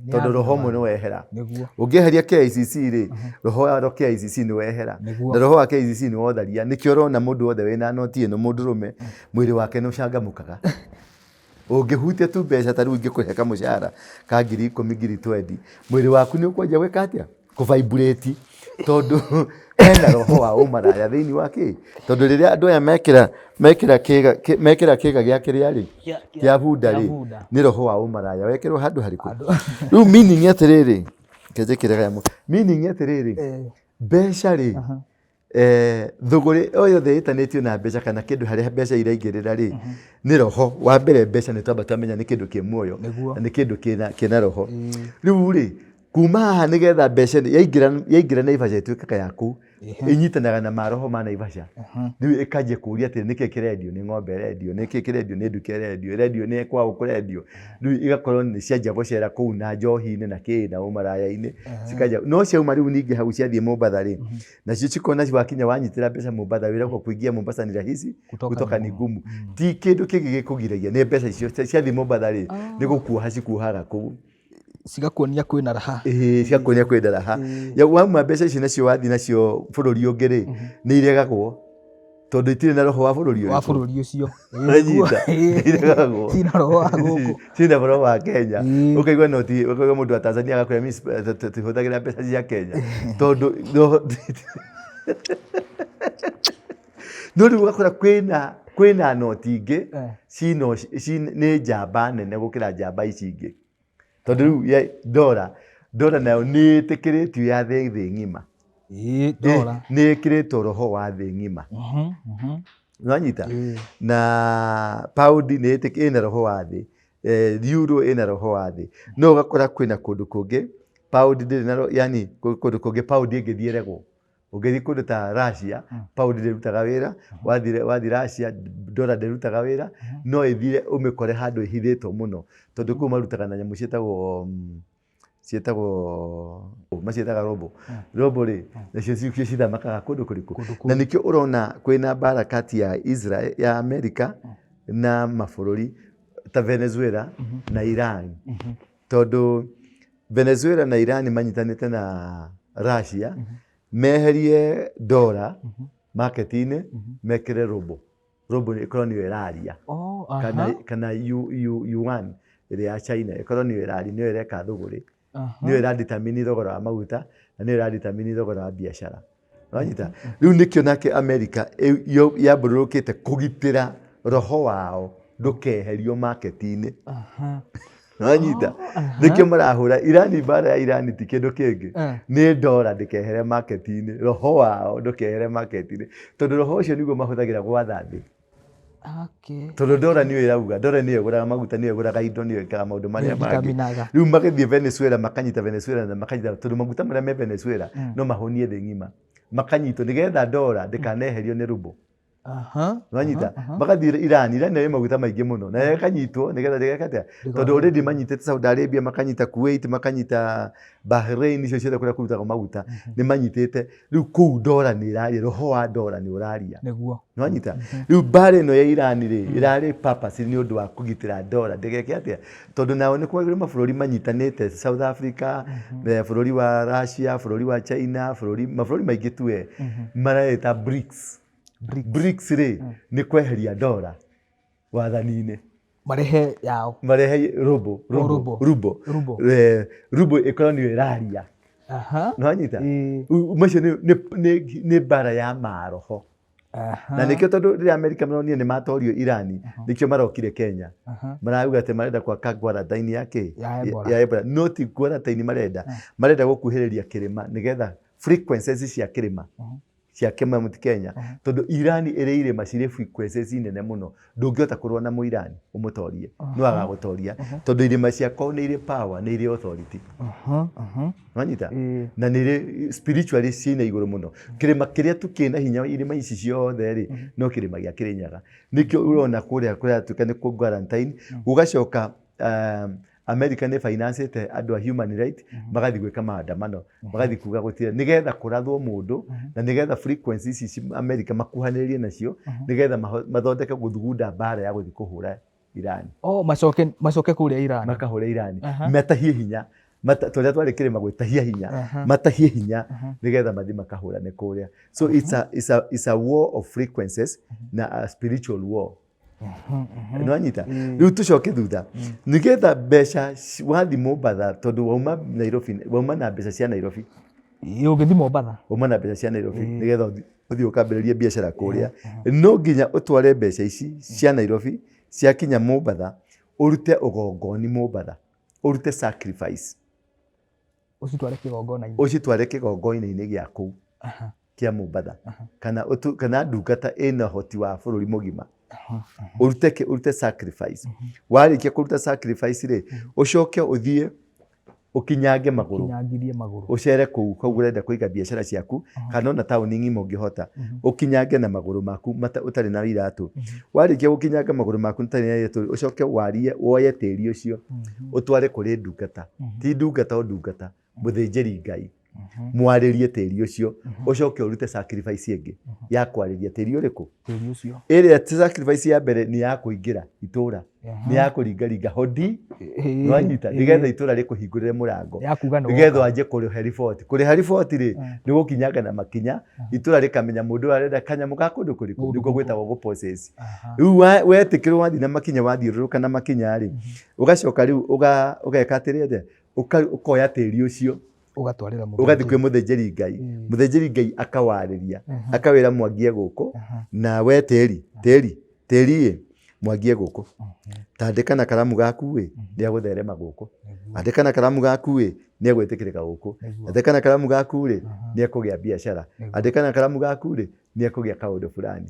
Nĩ Tondũ roho yathira ũmwe nĩ wehera. Nĩguo. Ũngĩeheria KICC rĩ, roho wa KICC nĩ wehera. Nĩguo. Na roho wa KICC nĩ wotharia. Nĩkĩo ũrona mũndũ wothe wĩna noti ĩno mũndũrũme, mwĩrĩ wake nĩ ũcangamũkaga. Ũngĩhutia tu mbeca ta rĩu ingĩkũhe kamũcara ka 10,000 20,000, mwĩrĩ waku nĩ ũkwanjia gwĩka atĩa? Kũ vibrate. Tondũ hena roho wa ũmaraya thĩinĩ wa kĩ? Tondũ rĩrĩa andũ aya mekĩra kĩga gĩa kĩrĩa rĩ, kĩa bunda rĩ, bunda. nĩ roho wa ũmaraya wekĩrwo handũ harĩkũ? Rĩu meaning atĩrĩrĩ, reke njĩkĩre kanyamũ. Meaning atĩrĩrĩ, mbeca rĩ, thũgũrĩ o yothe ĩtanĩtio na mbeca kana kĩndũ harĩa mbeca iraingĩrĩra rĩ, nĩ roho. Wa mbere mbeca nĩ twamba twamenya nĩ kĩndũ kĩ muoyo, Nĩguo. na nĩ kĩndũ kĩna roho. Rĩu rĩ, kuma haha nĩgetha mbeca yaingĩra Naivasha ĩtuĩkaga yaku, ĩnyitanaga na maroho ma Naivasha. Rĩu ĩkanjia kũũria atĩrĩ, nĩkĩ kĩrendio? Nĩ ng'ombe ĩrendio? Nĩkĩ kĩrendio? Nĩ nduka ĩrendio? Ĩrendio nĩ kwa kũrendio? Rĩu igakorwo nĩ cianjia gũcera kũu na njohi-inĩ na kĩ na ũmaraya-inĩ. Cikanjia, no ciauma rĩu ningĩ hau ciathiĩ Mombatha rĩ, nacio cikona wakinya wanyitĩra mbeca Mombatha, wĩragwo kuingia Mombasa ni rahisi, Kutoka kutoka ni ni ngumu. Ti kĩndũ kĩngĩ gĩkũgiragia, nĩ mbeca icio ciathiĩ Mombatha rĩ, nĩ gũkuoha cikuohaga kũu. Cigakuonia kwĩna raha. Ĩĩ, cigakuonia kwĩna raha. Ya wauma mbeca icio nacio wathiĩ nacio bũrũri ũngĩ rĩ, nĩ iregagwo tondũ itirĩ na roho wa bũrũri Wa ũrĩkũ. bũrũri ũcio. Ũranyita? Iregagwo. Cina roho wa gũkũ. Cina roho wa Kenya. Ĩĩ. Ũkaigua noti, ũkaigua mũndũ wa Tanzania agakwĩra mimi tũtihũthagĩra mbeca cia Kenya. Tondũ roho no rĩu ũgakora kwĩna noti ingĩ nĩ njamba nene gũkĩra njamba ici ingĩ. Tondũ rĩu ndora nayo nĩ ĩtĩkĩrĩtio ya thĩ ng'ima. Ĩĩ, ndora. Nĩ ĩkĩrĩtwo roho wa thĩ ng'ima. Nĩwanyita? Na paundi nĩ ĩna roho wa thĩ. Euro ĩna roho wa thĩ. No ũgakora kwĩna kũndũ kũngĩ paundi ndĩrĩ na roho, yani kũndũ kũngĩ paundi ĩngĩthiĩ ĩregwo. Ũngĩthiĩ kũndũ ta Russia, paundi ndĩrutaga wĩra, wathiĩ Russia, ndora ndĩrutaga wĩra, no ĩthire ũmĩkore handũ ĩhithĩtwo mũno. Tondũ kũu marutaga na nyamũ ciĩtagwo maciĩtaga robo. Robo rĩ, nacio ciũkĩte cithamakaga kũndũ kũrĩkũ? Na nĩkĩo ũrona kwĩna mbara kati ya Israel, ya Amerika na mabũrũri ta Venezuela na Iran. Tondũ Venezuela na Iran manyitanĩte na Russia, meherie ndora market-inĩ, mekĩre robo. Robo ĩkorwo nĩyo ĩraria. Oh, aha. Kana yuan ĩrĩa ya China ĩkorwo nĩyo ĩraria, nĩyo ĩreka thũgũrĩ. Aha. Nĩyo ĩradetermine thogora wa maguta na nĩyo ĩradetermine thogora wa biacara. Wanyita? Rĩu nĩkĩo nake America yambũrũrũkĩte kũgitĩra roho wao ndũkeherio market-inĩ. Aha. Wanyita? Oh, aha. Nĩkĩo marahũra Irani, mbara ya Irani ti kĩndũ kĩngĩ. Nĩ ndora ndĩkehere market-inĩ, roho wao ndũkehere market-inĩ. Tondũ roho ũcio nĩguo mahũthagĩra gwatha thĩ. Okay. Tondũ ndora nĩyo ĩrauga, ndora nĩyo ĩgũraga maguta, nĩyo ĩgũraga indo, nĩyo ĩkaga maũndũ marĩa Nĩyo mangĩ. determinaga. Rĩu magĩthiĩ Venezuela, makanyita Venezuela na makanyita, tondũ maguta marĩa me Venezuela no mahũnie thĩ ng'ima. Makanyitwo nĩgetha ndora ndĩkaneherio nĩ ruble. Aha. Wanyita? Magathiĩ Iran, Iran nayo ĩ maguta maingĩ mũno. Na ĩkanyitwo nĩgetha ndĩgeke atĩa? Tondũ already manyitĩte Saudi Arabia, makanyita Kuwait, makanyita Bahrain, icio ciothe kũrĩa kũrutagwo maguta, nĩ manyitĩte. Rĩu kũu ndora nĩ ĩraria, roho wa ndora nĩ ũraria. Nĩguo. Nĩwanyita? Rĩu mbara ĩno ya Iran rĩ, ĩrarĩ purpose nĩ ũndũ wa kũgitĩra ndora ndĩgeke atĩa? Tondũ nao nĩ kwagĩrĩire mabũrũri manyitanĩte, South Africa, bũrũri wa Russia, bũrũri wa China, mabũrũri maingĩ tu we, mareta BRICS. BRICS. BRICS rĩ, nĩ kweheria ndora wathani-inĩ. Marehe yao. Marehe ruble, ruble. ruble. Ruble. Ruble ĩkorwo nĩyo ĩraria. Nĩwanyita? Macio nĩ mbara ya maroho. Na nĩkĩo tondũ rĩrĩa Amerika maronire nĩ matorio Irani, nĩkĩo marokire Kenya. Marauga atĩ marenda gwaka quarantine ya kĩ? Ya Ebola. Ya Ebola. No ti quarantine marenda. Marenda gũkuhĩrĩria kĩrĩma nĩgetha frequencies cia kĩrĩma cia Mount Kenya. Tondũ Irani ĩrĩ irĩma cirĩ frequencies nene mũno. Ndũngĩhota kũrũa na Mũirani ũmũtorie. No agagũtoria. Tondũ irĩma cia kwao nĩ irĩ power, nĩ irĩ authority. Wanyita? Na nĩ irĩ spiritually ciĩna igũrũ mũno. Kĩrĩma kĩrĩa tu kĩna hinya irĩma ici ciothe rĩ, no kĩrĩma gĩa Kĩrĩnyaga. Nĩkĩo ũrona kũrĩa kũratuĩka nĩ kũ quarantine, gũgacoka America nĩ financĩte andũ a human right magathiĩ gwĩka maandamano, magathiĩ kuga gũtirĩ, nĩgetha kũrathwo mũndũ na nĩgetha frequency ici America makuhanĩrĩrie nacio, nĩgetha mathondeke gũthugunda mbara ya gũthiĩ kũhũra Iran. Oh, macoke macoke kũrĩa Iran. Makahũra Iran. Matahie hinya. Tũrĩa twarĩ kĩrĩma gwĩtahia hinya. Matahie hinya nĩgetha mathiĩ makahũrane kũrĩa. So it's a war of frequencies na a spiritual war. Nĩwanyita? Rĩu tũcoke thutha. Nĩgetha mbeca wathiĩ Mombatha, tondũ wauma Nairobi, wauma na mbeca cia Nairobi. Ĩ, ũngĩthiĩ Mombatha. Wauma na mbeca cia Nairobi, nĩgetha ũthiĩ ũkambĩrĩrie biacara kũrĩa. No nginya ũtware mbeca ici cia Nairobi, ciakinya Mombatha, ũrute ũgongoni Mombatha, ũrute sacrifice. Ũcitware kĩgongona-inĩ. Ũcitware kĩgongona-inĩ gĩa kũu, kĩa Mombatha. Kana kana ndungata ĩna ũhoti wa bũrũri mũgima. Ũrute ũrute sacrifice. Warĩkia kũruta sacrifice rĩ, ũcoke ũthiĩ ũkinyange magũrũ. Ũkinyangirie magũrũ. Ũcere kũu, kũu ũrenda kũiga biacara ciaku, kana ona taũni ng'ima ũngĩhota. Ũkinyange na magũrũ maku ũtarĩ na iratũ. Warĩkia gũkinyanga magũrũ maku ũtarĩ na iratũ, ũcoke warie, woye tĩri ũcio, ũtware kũrĩ ndungata. Ti ndungata o ndungata, mũthĩnjĩri Ngai. Mwarĩrie tĩri ũcio, ũcoke ũrute sacrifice ĩngĩ ya kwarĩria tĩri ũrĩkũ? Tĩri ũcio. Ĩrĩa sacrifice ya mbere nĩ ya kũingĩra itũra, nĩ ya kũringaringa hodi, nĩwanyita, nĩgetha itũra rĩkũhingũrĩre mũrango. Ya kuga nĩ Nĩgetha woka. wanjie kũrĩha riboti. Kũrĩha riboti rĩ, nĩ gũkinyanga na makinya, itũra rĩkamenya mũndũ ũyũ arenda kanyamũ ga kũndũ kũrĩkũ, Kũndũ nĩkuo kũrĩkũ. gwĩtagwo gũ process. Rĩu wetĩkĩrwo wathiĩ na makinya, wathiũrũrũka na makinya rĩ, ũgacoka rĩu ũgeka atĩrĩrĩ, ũkoya tĩri ũcio, Ũgatwarĩra mũthĩnjĩri. Ũgathiĩ kwĩ mũthĩnjĩri Ngai. Mũthĩnjĩri Ngai akawarĩria, akawĩra mwangie gũkũ, na we tĩri, tĩri, tĩri ĩ, mwangie gũkũ. Tandĩka na karamu gaku ĩ, nĩ egũtherema gũkũ. Andĩka na karamu gaku ĩ, nĩ egwĩtĩkĩrĩka gũkũ. Andĩka na karamu gaku rĩ, nĩ ekũgĩa biacara. Andĩka na karamu gaku rĩ, nĩ ekũgĩa kaũndũ fulani.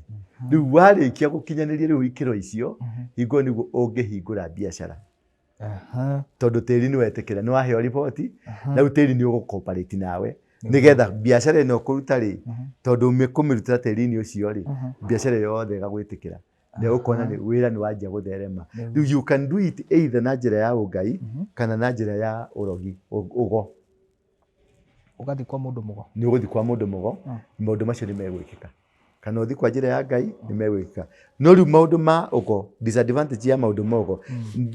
Rĩu warĩkia gũkinyanĩria rĩu ikĩro icio, hingo nĩguo ũngĩhingũra biacara. Tondũ tĩri nĩ wetĩkĩra, nĩ waheo riboti, na rĩu tĩri nĩ ũgũ-cooperate nawe, nĩgetha biacara ĩno ũkũruta rĩ, tondũ kũmĩrutĩra tĩri-inĩ ũcio rĩ, biacara ĩyo yothe ĩgagwĩtĩkĩra. Na ũkona nĩ wĩra nĩ wanjia gũtherema. Rĩu you can do it either na njĩra ya ũngai, kana na njĩra ya ũrogi, ũgo. Ũgathiĩ kwa mũndũ mũgo. Nĩ ũgũthiĩ kwa mũndũ mũgo, maũndũ macio nĩ megwĩkĩka. Kana ũthiĩ kwa njĩra ya Ngai, nĩ megwĩkĩka. No rĩu maũndũ ma ũgo, disadvantage ya maũndũ ma ũgo,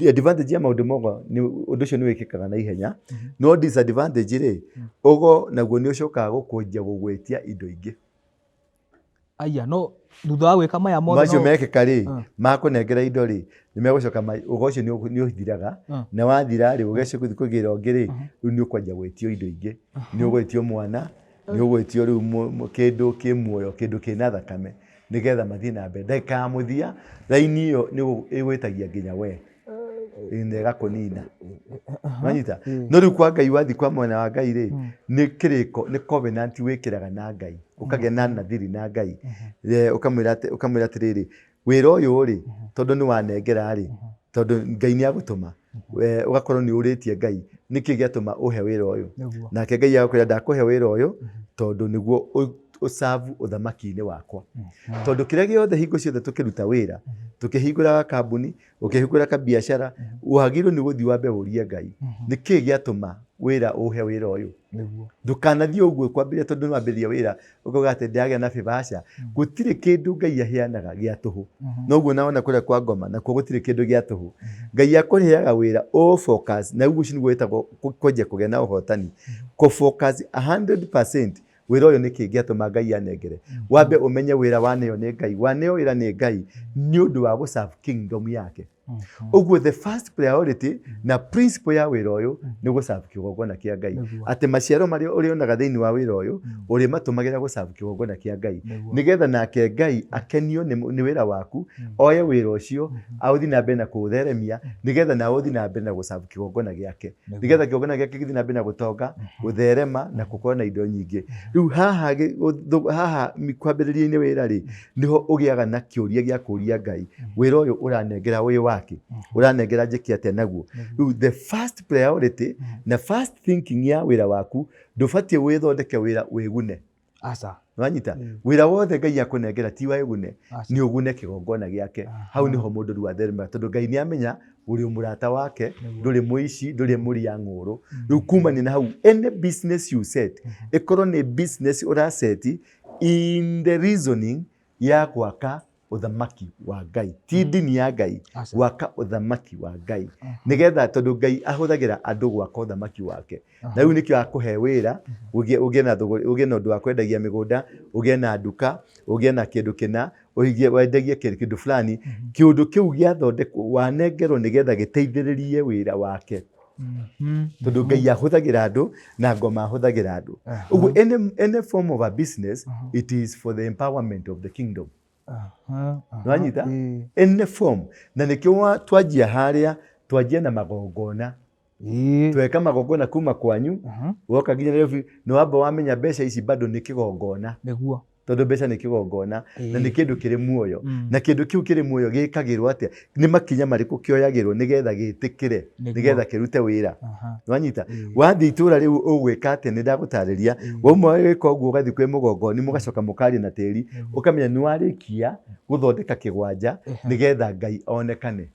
advantage ya maũndũ ma ũgo, nĩ ũndũ ũcio nĩ wĩkĩkaga na ihenya. No disadvantage rĩ, ũgo naguo nĩ ũcokaga gũkũnjia gũgwĩtia indo ingĩ. Aya, no thutha wa gwĩka maya mothe macio no mekĩka rĩ, makũnengera indo rĩ, nĩ megũcoka ũgo ũcio nĩ ũthiraga, na wathira rĩ, ũgĩcoka gũthiĩ kũgĩra ũngĩ rĩ, rĩu nĩ ũkwanjia gwĩtio indo ingĩ. Nĩ ũgwĩtio mwana, nĩ ũgwĩtio rĩu kĩndũ kĩ muoyo, kĩndũ kĩna thakame, nĩgetha mathiĩ na mbere. Ndagĩka ya mũthia, raini ĩyo nĩ ĩgwĩtagia nginya we. Na ĩgakũnina. Wanyita? No rĩu kwa Ngai wathiĩ kwa mwena wa Ngai rĩ, nĩ kĩrĩko, nĩ covenant wĩkĩraga na Ngai. Ũkagĩa na nathiri na Ngai. Ũkamwĩra atĩrĩrĩ, wĩra ũyũ rĩ, tondũ nĩ wanengera rĩ, tondũ Ngai nĩ agũtũma. Ũgakorwo nĩ ũrĩtie Ngai, nĩkĩ gĩatũma ũhe wĩra ũyũ? Nake Ngai agakwĩra ndakũhe wĩra ũyũ, tondũ nĩguo ũcabu ũthamaki-inĩ wakwa. Tondũ kĩrĩa gĩothe hingo ciothe tũkĩruta wĩra, tũkĩhingũraga kambuni, ũkĩhingũra kabiacara, wagĩrĩirwo nĩ gũthiĩ wambe ũrie Ngai, nĩkĩ gĩatũma wĩra ũhe wĩra ũyũ? Ndũkanathiĩ ũguo kwambĩrĩria tondũ nĩ wambĩrĩria wĩra ũkauga atĩ ndĩragĩa na favor, aca. Gũtirĩ kĩndũ Ngai aheanaga gĩa tũhũ. Noguo naona kũrĩa kwa ngoma, nakuo gũtirĩ kĩndũ gĩa tũhũ. Ngai akũheaga wĩra ũ focus, na ũguo ũcio nĩguo wĩtagwo kwanjia kũgĩa na ũhotani. Kũ focus 100% wĩra ũyũ nĩkĩ gĩatũma Ngai anengere. Wambe ũmenye wĩra waneo nĩ Ngai, waneo wĩra nĩ Ngai nĩ ũndũ wa gũ serve kingdom yake. Ũguo the first priority na principle ya wĩra ũyũ nĩ gũserve kĩgongona kĩa Ngai. Atĩ maciaro marĩa ũrĩonaga thĩinĩ wa wĩra ũyũ ũrĩmatũmagĩra gũserve kĩgongona kĩa Ngai, nĩgetha nake Ngai akenio nĩ wĩra waku, oye wĩra ũcio aũthiĩ na mbere na kũũtheremia, nĩgetha nawe ũthiĩ na mbere na gũserve kĩgongona gĩake, nĩgetha kĩgongona gĩake gĩthiĩ na mbere na gũtonga, gũtherema na gũkorwo na indo nyingĩ. Rĩu haha haha kwambĩrĩria-inĩ wĩra rĩ, nĩho ũgĩaga na kĩũria gĩa kũria Ngai, wĩra ũyũ ũranengera wĩ wake, ũranengera njĩke atĩa naguo? Rĩu the first priority na first thinking ya wĩra waku, ndũbatiĩ wĩthondeke wĩra wĩgune. Aca. Wanyita? Wĩra wothe Ngai akũnengera ti wa ĩgune, nĩ ũgune kĩgongona gĩake. Hau nĩho mũndũ rĩu atheremaga, tondũ Ngai nĩ amenya ũrĩ mũrata wake, ndũrĩ mũici, ndũrĩ mũria ng'ũrũ. Rĩu kumania na hau, any business you set, ĩkorwo nĩ business ũraceti in the reasoning ya gwaka ũthamaki wa Ngai, ti ndini ya Ngai, gwaka ũthamaki wa Ngai, nĩgetha tondũ Ngai ahũthagĩra andũ gwaka ũthamaki wake. Na rĩu nĩkĩo akũhe wĩra, ũgĩe na thũgũrĩ, ũgĩe na ũndũ wa kwendagia mĩgũnda, ũgĩe na nduka, ũgĩe na kĩndũ kĩna, ũige wendagie kĩndũ fulani. Kĩũndũ kĩu gĩathondekwo, wanengerwo nĩgetha gĩteithĩrĩrie wĩra wake. Tondũ Ngai ahũthagĩra andũ na ngoma ahũthagĩra andũ. Ũguo any form of a business, it is for the empowerment of the kingdom. Nĩwanyita? Any form. Na nĩkĩo twanjia harĩa, twanjia na magongona. Tweka magongona kuma kwanyu, woka nginya Nairobi, nĩ wamba wamenya mbeca ici bado nĩ kĩgongona. Tondũ mbeca nĩ kĩgongona na nĩ kĩndũ kĩrĩ muoyo. Na kĩndũ kĩu kĩrĩ muoyo gĩkagĩrwo atĩa? Nĩ makinya marĩkũ kĩoyagĩrwo nĩgetha gĩtĩkĩre, nĩgetha kĩrute wĩra? Nĩwanyita? Wathiĩ itũra rĩu ũgwĩka atĩa? Nĩ ndagũtarĩria. Wauma wĩka ũguo ũgathiĩ kwĩ mũgongoni, mũgacoka mũkaria na tĩri, ũkamenya nĩ warĩkia gũthondeka kĩgwanja nĩgetha Ngai onekane.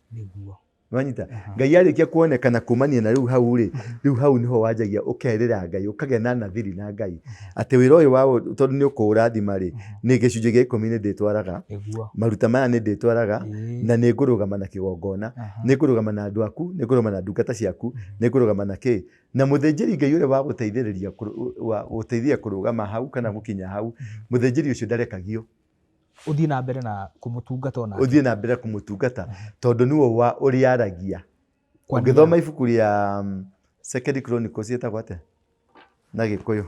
Nĩwanyita? Ngai arĩkia kuonekana kumania na rĩu hau rĩ, rĩu hau nĩho wanjagia ũkerĩra Ngai, ũkagĩa na nathiri na Ngai atĩ wĩra ũyũ wa tondũ nĩ ũkũũrathima rĩ, nĩ gĩcunjĩ gĩa 10 nĩ ndĩtwaraga, maruta maya nĩ ndĩtwaraga, na nĩ ngũrũgama na kĩgongona, nĩ ngũrũgama na andũ aku, nĩ ngũrũgama na ndungata ciaku, nĩ ngũrũgama na kĩ, na mũthĩnjĩri Ngai ũrĩa wa gũteithĩrĩria wa gũteithia kũrũgama hau kana gũkinya hau, mũthĩnjĩri ũcio ndarekagio. Ũthiĩ na mbere na kũmũtungata onake. Ũthiĩ na mbere kũmũtungata tondũ nĩwe wa ũrĩaragia. Ũngĩthoma ibuku rĩa Second Chronicles ĩtagwo atĩa na Gĩkũyũ?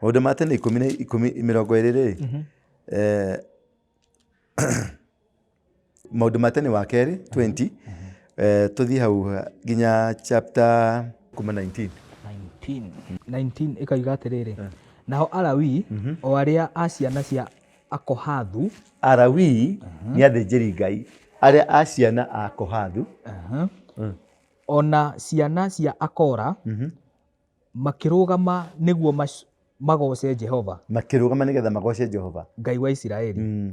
Maũndũ ma tene ikũmi na ikũmi mĩrongo ĩrĩ rĩ, Maũndũ ma tene wa kerĩ 20, tũthiĩ hau nginya chapter kuma 19. 19 19 ĩkoiga atĩrĩrĩ, nao Alawii o arĩa a ciana cia Akohathu. Alawii nĩ athĩnjĩri Ngai arĩa a ciana a Kohathu. O na ciana cia Akora, makĩrũgama nĩguo magooce Jehova. Makĩrũgama nĩgetha magooce Jehova. Ngai wa Isiraeli.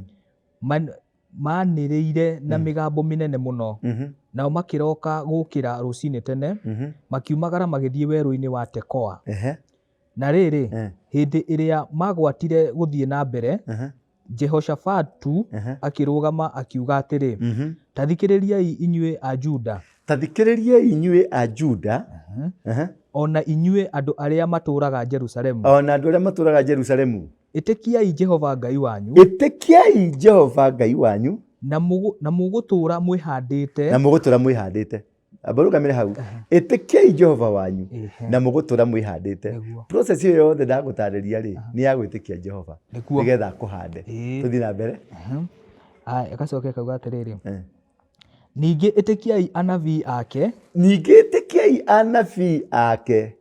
Maanĩrĩire na mĩgambo mĩnene mũno. Nao makĩroka gũũkĩra rũcinĩ tene, makiumagara magĩthiĩ werũ-inĩ wa Tekoa. Na rĩrĩ, hĩndĩ ĩrĩa maagwatire gũthiĩ na mbere, Jehoshafatu akĩrũgama akiuga atĩrĩ, Ta thikĩrĩriai inyuĩ a Juda. Ta thikĩrĩriai inyuĩ a Juda. O na inyuĩ andũ arĩa matũũraga Jerusalemu. O na andũ arĩa matũũraga Jerusalemu. Ĩtĩkiai Jehova Ngai wanyu. Ĩtĩkiai Jehova Ngai wanyu. Na mũgũtũũra mwĩhandĩte. Na mũgũtũũra mwĩhandĩte. Amba rũgamĩre hau. Ĩtĩkiai Jehova wanyu na mũgũtũũra mwĩhandĩte. Process ĩyo yothe ndagũtarĩria rĩ, nĩ ya gwĩtĩkia Jehova nĩgetha akũhande. Tũthiĩ na mbere. Ĩgacoka ĩkauga atĩrĩrĩ, ningĩ ĩtĩkiai anabii ake. Ningĩ ĩtĩkiai anabii ake.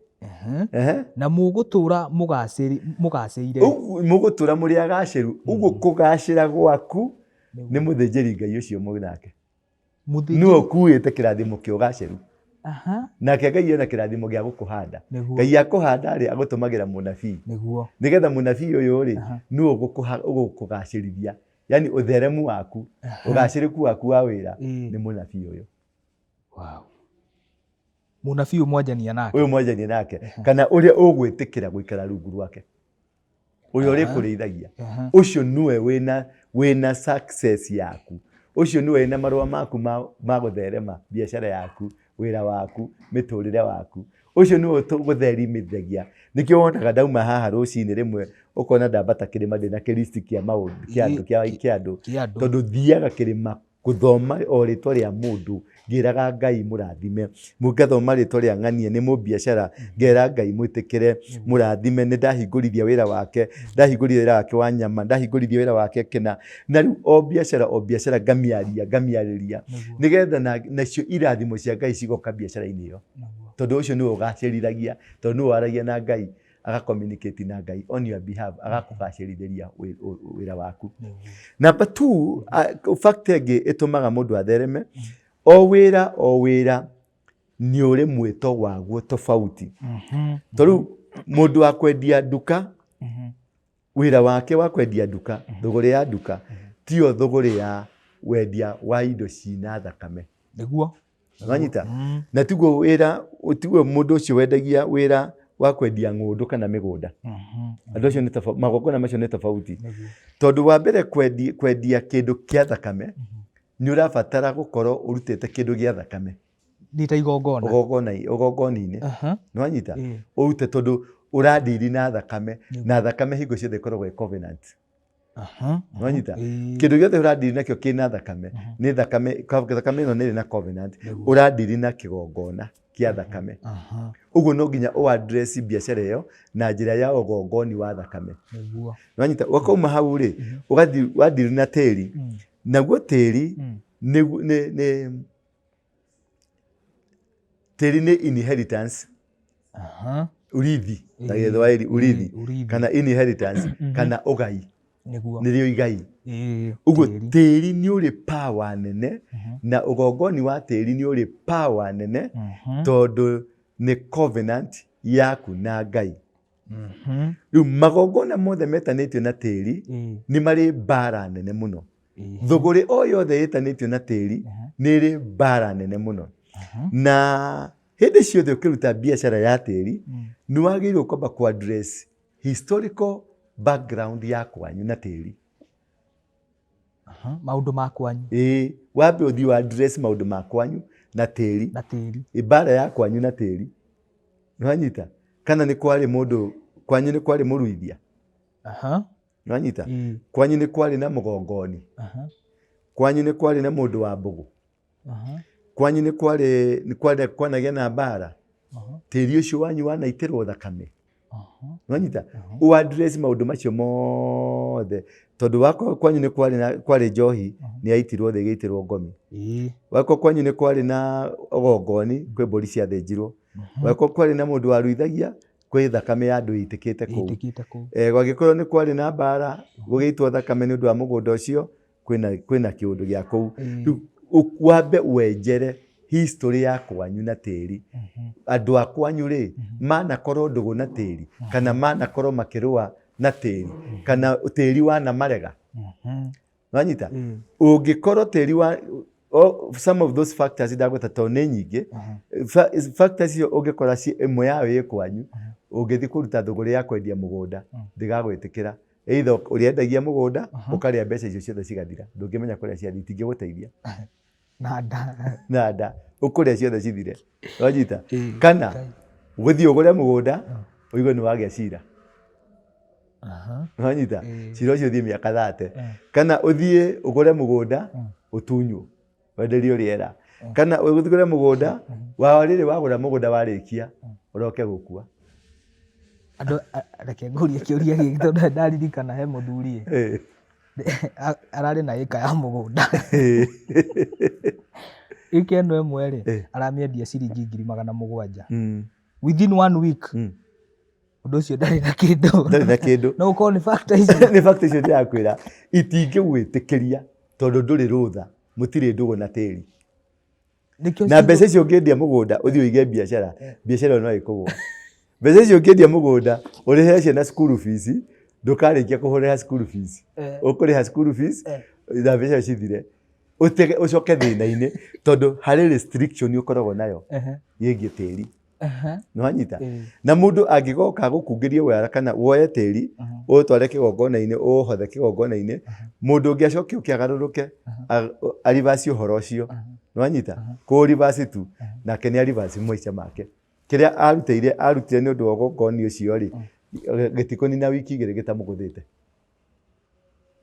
Na mũgũtũũra mũgacĩire. Mũgũtũũra mũrĩ agacĩru. Ũguo kũgacĩra gwaku nĩ mũthĩnjĩri Ngai ũcio mwĩ nake. Nĩwe ũkuĩte kĩrathimo kĩa ũgacĩru. Nake Ngai ena kĩrathimo gĩa gũkũhanda. Ngai akũhanda rĩ, agũtũmagĩra mũnabii. Nĩgetha mũnabii ũyũ rĩ, nĩwe ũgũkũgacĩrithia. Yaani ũtheremu waku, ũgacĩrĩku waku wa wĩra nĩ mũnabii ũyũ. Wow. Mũnabii ũyũ mwanjania nake. Ũyũ mwanjania nake. Kana ũrĩa ũgwĩtĩkĩra gũikara rungu rwake. Ũrĩa ũrĩkũrĩithagia. Ũcio nĩwe wĩna success yaku. Ũcio nĩwe wĩna marũa maku ma gũtherema biacara yaku, wĩra waku, mĩtũrĩre waku. Ũcio nĩwe ũgũtherimithagia. Nĩkĩo wonaga ndauma haha rũcinĩ rĩmwe ũkona ndambata kĩrĩma ndĩna kĩristi kĩa maũndũ, kĩa andũ, kĩa andũ. Tondũ thiaga kĩrĩma Gũthoma o rĩtwa rĩa mũndũ ngĩraga Ngai mũrathime, ngathoma rĩtwa rĩa ng'ania nĩ mũbiacara ngera Ngai mwĩtĩkĩre mũrathime, nĩ ndahingũrithia wĩra wake, ndahingũrithia wĩra wake wa nyama, ndahingũrithia wĩra wake kĩna. Na rĩu o biacara o biacara ngamĩaria ngamĩarĩria nĩgetha nacio irathimo cia Ngai cigoka biacara-inĩ ĩyo, tondũ ũcio nĩwe ũgacĩrithagia, tondũ nĩwe waragia na Ngai, aga communicate na Ngai on your behalf, agakũgacĩrithĩria wĩra waku. Number two, fact ĩngĩ ĩtũmaga mũndũ athereme, o wĩra o wĩra nĩ ũrĩ mwĩto waguo tofauti. To rĩu mũndũ wa kwendia nduka, wĩra wake wa kwendia nduka, thũgũrĩ ya nduka, tiyo thũgũrĩ ya wendia wa indo cina thakame. Nĩguo. Wanyita? Na tiguo wĩra, tiguo mũndũ ũcio wendagia wĩra wa kwendia ng'ũndũ kana mĩgũnda. Andũ acio nĩ tofauti, magongona macio nĩ tofauti. Tondũ wa mbere kwendia kĩndũ kĩa thakame, nĩ ũrabatara gũkorwo ũrutĩte kĩndũ gĩa thakame. Nĩ ta igongona. Igongona-inĩ. Nĩ wanyita? Ũrute tondũ ũradiri na thakame, na thakame hingo ciothe ĩkoragwo ĩ covenant. Nĩwanyita? Kĩndũ gĩothe ũradiri nakĩo kĩna thakame, nĩ thakame, thakame ĩno nĩ ĩrĩ na covenant, ũradiri na kĩgongona kĩa thakame. Ũguo no nginya ũ address biacara ĩyo na njĩra ya ũgongoni wa thakame. Nĩwanyita? Ũkauma hau rĩ, ũgathiĩ wadiri na tĩri, naguo tĩri nĩ tĩri nĩ inheritance. Urithi, na Gĩthwaĩri urithi, kana inheritance, kana ũgai. Nĩrĩo igai. Ũguo tĩri nĩ ũrĩ power nene, na ũgongoni wa tĩri nĩ ũrĩ power nene, tondũ nĩ covenant yaku na Ngai. Rĩu magongona mothe metanĩtio na tĩri nĩ marĩ mbara nene mũno. Thũgũrĩ o yothe ĩtanĩtio na tĩri nĩ ĩrĩ mbara nene mũno. Na hĩndĩ ciothe ũkĩruta biacara ya tĩri, nĩ wagĩrĩirwo kwamba kũ address historical background ya kwanyu na tĩri. Maũndũ ma kwanyu. Ĩĩ, wambe ũthiĩ wa address maũndũ ma kwanyu na tĩri. Na tĩri. Mbara ya kwanyu na tĩri. Nĩwanyita? Kana nĩ kwarĩ mũndũ, kwanyu nĩ kwarĩ mũruithia? Nĩwanyita? Kwanyu nĩ kwarĩ na mũgongoni? Kwanyu nĩ kwarĩ na mũndũ wa mbũgũ? Kwanyu nĩ kwarĩ, nĩ kwarĩ kwanagĩa na mbara? Tĩri ũcio wanyu wanaitĩrwo thakame? Nĩwanyita? Ũ address maũndũ macio mothe tondũ wakorwo kwanyu nĩ kwarĩ na, kwarĩ njohi nĩ yaitirwo thĩ ĩgĩitĩrwo ngomi. Wakorwo kwanyu nĩ kwarĩ na ũgongoni kwĩ mbũri ciathĩnjirwo. Wakorwo kwarĩ na mũndũ waruithagia kwĩ thakame ya andũ ĩitĩkĩte kũu. Gwagĩkorwo nĩ kwarĩ na mbara gũgĩitwo thakame nĩ ũndũ wa mũgũnda ũcio, kwĩna kĩũndũ gĩa kũu. Rĩu wambe wenjere history ya kwanyu na tĩri. Andũ a kwanyu rĩ, manakorwo ndũgũ na tĩri, kana manakorwo makĩrũa na tĩri, kana tĩri wanamarega. Wanyita? Ũngĩkorwo tĩri wa, some of those factors ndagweta tondũ nĩ nyingĩ, factors icio ũngĩkora ĩmwe yayo ĩ kwanyu, ũngĩthiĩ kũruta thũgũrĩ ya kwendia mũgũnda, ndĩgagwĩtĩkĩra. Either ũrĩendagia mũgũnda, ũkarĩa mbeca icio ciothe cigathira, ndũngĩmenya kũrĩa ciathiĩ, itingĩgũteithia. Na nda. Na nda, ũkũrĩa ciothe cithire. Wanyita? Kana ũgũthiĩ ũgũre mũgũnda, ũigue nĩ wagĩa cira. Wanyita? Cira ũcio ũthiĩ mĩaka 30. Kana ũthiĩ ũgũre mũgũnda, ũtunywo, wenderio rĩera. Kana ũthiĩ ũgũre mũgũnda, wa rĩrĩ wagũra mũgũnda warĩkia, ũroke gũkua. Andũ, reke ngũrie kĩũria gĩkĩ tondũ ndaririkana he mũthuri ĩ. Ararĩ na ĩka ya mũgũnda. Ĩka ĩno ĩmwe rĩ, aramĩendia ciringi ngiri magana mũgwanja. Within 1 week, ũndũ ũcio ndarĩ na kĩndũ. Ndarĩ na kĩndũ. No ũkorwo nĩ factor icio. Nĩ factor icio ndĩrakwĩra. Itingĩgwĩtĩkĩria tondũ ndũrĩ rũtha, mũtirĩ ndũgũ na tĩri. Na mbeca icio ũngĩendia mũgũnda ũthiĩ ũige biacara, biacara ĩyo no ĩkũgũa. Mbeca icio ũngĩendia mũgũnda ũrĩhe ciana school fees, ndũkarĩkia kũrĩha school fees. Ũkũrĩha school fees na mbeca icio cithire. Ũtege ũcoke thĩna-inĩ tondũ harĩ restriction ũkoragwo nayo ĩgiĩ tĩri. Nĩwanyita? Na mũndũ angĩgoka gũkungĩria wara kana woe tĩri ũtware kĩgongona-inĩ, ũũhothe kĩgongona-inĩ, mũndũ ũngĩ acoke ũke agarũrũke, arivasi ũhoro ũcio. Nĩwanyita? Kũ reverse tu, nake nĩ arivasi maica make. Kĩrĩa arutĩire, arutire nĩ ũndũ wa ũgongoni ũcio rĩ, gĩtikũnina wiki igĩrĩ gĩtamũgũthĩte.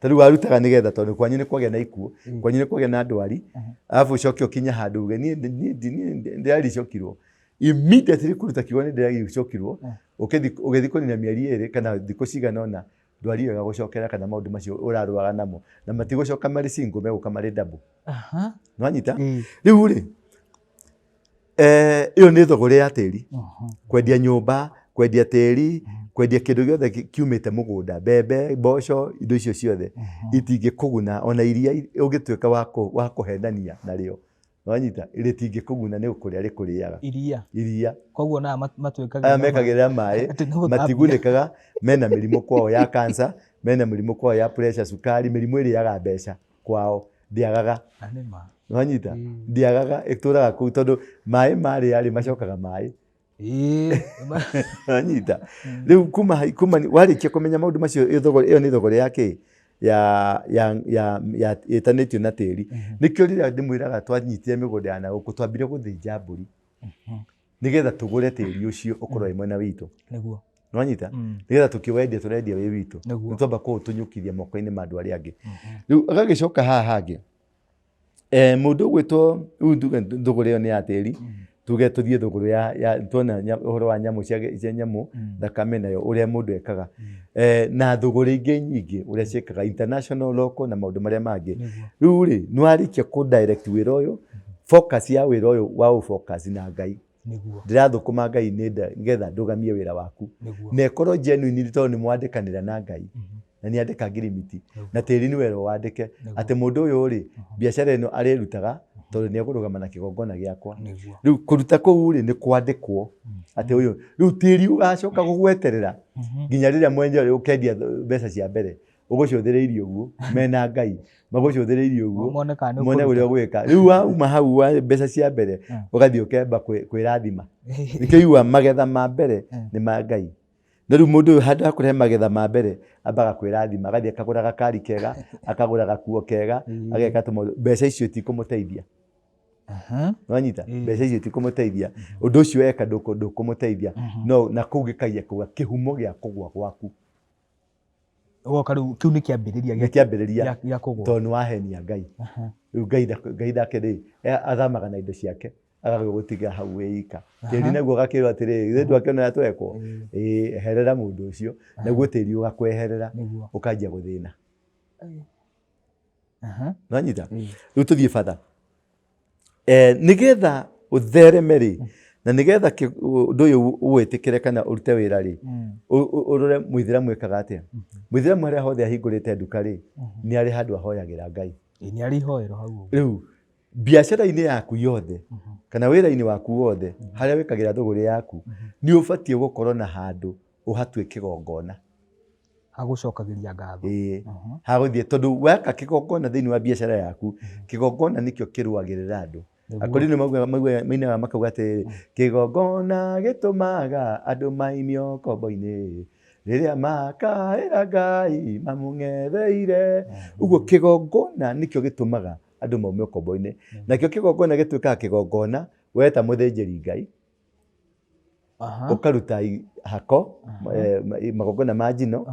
Ta rĩu warutaga nĩgetha tondũ kwanyu nĩ kwagĩa na ikuũ, kwanyu nĩ kwagĩa na ndwari, arabu ũcoke ũkinye handũ uge niĩ niĩ niĩ ndĩraricokirwo immediately kũruta kiugo nĩ ndĩraricokirwo. Ũgĩthiĩ kũnina mĩeri 2 kana thikũ cigana ũna, ndwari ĩyo ĩgagũcokera kana maũndũ macio ũrarũaga namo na matigũcoka marĩ single, megũka marĩ double. Nĩwanyita? Rĩu rĩ, ĩyo nĩ thũgũrĩ ya tĩri, kwendia nyũmba, kwendia tĩri, kwendia kĩndũ gĩothe kiumĩte mũgũnda, mbembe, mboco, indo icio ciothe itingĩkũguna ona iria ũngĩtuĩka wa kũhenania narĩo. Wanyita? Rĩtingĩkũguna nĩ kũrĩa rĩkũrĩaga. Iria. Iria. Koguo na matuĩkaga aya mekagĩrĩra maĩ matigunĩkaga, mena mĩrimũ kwao ya cancer, mena mĩrimũ kwao ya pressure, cukari, mĩrimũ ĩrĩaga mbeca kwao, ndĩagaga. Wanyita? Ndĩagaga, ĩtũraga kũu tondũ maĩ marĩa rĩ macokaga maĩ. Wanyita? Rĩu kuma kuma warĩkia kũmenya maũndũ macio, ĩyo nĩ thogora ya kĩ? Ya ya ya ya ĩtanĩtio na tĩri. Nĩkĩo rĩrĩa ndĩmwĩraga twanyitire mĩgũnda ya nagũkũ, twambire gũthĩnja mbũri nĩgetha tũgũre tĩri ũcio ũkorwo wĩ mwena witũ. Nĩguo. Nĩwanyita? Nĩgetha tũkĩwendia tũrendia wĩ witũ. Nĩguo. Nĩtwamba kũũtũnyũkithia moko-inĩ ma andũ arĩa angĩ. Rĩu agagĩcoka haha hangĩ. Mũndũ ũgwĩtwo rĩu tuge thũgũrĩ ĩyo nĩ ya tĩri, tuge tũthiĩ thũgũrĩ ya tuona ũhoro wa nyamũ cia nyamũ, thakame nayo ũrĩa mũndũ ekaga. Na thũgũrĩ ingĩ nyingĩ ũrĩa ciĩkaga international, local na maũndũ marĩa mangĩ. Rĩu rĩ, nĩ warĩkia kũ direct wĩra ũyũ, focus ya wĩra ũyũ wa ũ focus na Ngai. Nĩguo. Ndĩrathũkũma Ngai nĩgetha ndũgamie wĩra waku. Nĩguo. Na ĩkorwo genuine tondũ nĩ mwandĩkanĩra na Ngai. Na nĩ andĩka ngirimiti. Na tĩri nĩ werwo wandĩke. Atĩ mũndũ ũyũ rĩ, biacara ĩno arĩrutaga tondũ nĩ egũrũgama na kĩgongona gĩakwa. Nĩguo. Rĩu kũruta kũu rĩ, nĩ kwandĩkwo. Atĩ ũyũ, rĩu tĩri ũgacoka gũgweterera nginya rĩrĩa mwenyewe ũkendia mbeca cia mbere. Ũgũcũthĩrĩirie ũguo, mena Ngai. Magũcũthĩrĩirie ũguo. Mone kana nĩ Mone ũrĩa ũgwĩka. Rĩu wauma hau wa mbeca cia mbere, ũgathiĩ ũkemba kwĩrathima. Nĩkĩo igua magetha ma mbere nĩ ma Ngai. No rĩu mũndũ ũyũ handũ ha kũrehe magetha ma mbere, ambaga kwĩrathima, agathiĩ akagũra gakari kega, akagũra gakuo kega, ageka tũmaũndũ. Mbeca icio itikũmũteithia. Nĩwanyita? Mbeca icio itikũmũteithia. Ũndũ ũcio eka ndũkũmũteithia. No na kũu gĩkagia kuga kĩhumo gĩa kũgũa gwaku. Ũgoka rĩu kĩu nĩ kĩambĩrĩria Nĩ kĩambĩrĩria gĩa kũgũa. Tondũ nĩ wahenia Ngai. Rĩu Ngai nake rĩ, athamaga na indo ciake, agagĩgũtiga hau wĩ ika. Tĩri naguo ũgakĩrwo atĩrĩrĩ, ithuĩ ndwakĩona ũrĩa twekwo? Ĩĩ, eherera mũndũ ũcio. Naguo tĩri ũgakweherera, ũkanjia gũthĩna. Nĩwanyita? Rĩu tũthiĩ batha. Nĩgetha ũthereme rĩ, na nĩgetha ũndũ ũyũ ũwĩtĩkĩre kana ũrute wĩra rĩ, ũrore mũithĩramu ekaga atĩa. Mũithĩramu harĩa hothe ahingũrĩte nduka rĩ, nĩ arĩ handũ ahoyagĩra Ngai. Ĩĩ, nĩ arĩ ihoero hau ũguo. Rĩu biacara-inĩ yaku yothe kana wĩra-inĩ waku wothe harĩa wĩkagĩra thũgũrĩ yaku, nĩ ũbatiĩ gũkorwo na handũ ũhatue kĩgongona. Hagũcokagĩria ngatho. Ĩĩ, hagũthiĩ tondũ weka kĩgongona thĩinĩ wa biacara yaku, kĩgongona nĩkĩo kĩrũagĩrĩra andũ. Akũrinũ mainaga makauga atĩrĩrĩ, kĩgongona gĩtũmaga andũ maimio ngombo-inĩ, rĩrĩa makaĩra Ngai mamũng'etheire. Ũguo kĩgongona nĩkĩo gĩtũmaga andũ maume ngombo-inĩ. Nakĩo kĩgongona gĩtuĩkaga kĩgongona weta mũthĩnjĩri Ngai, ũkaruta hako, magongona ma njino,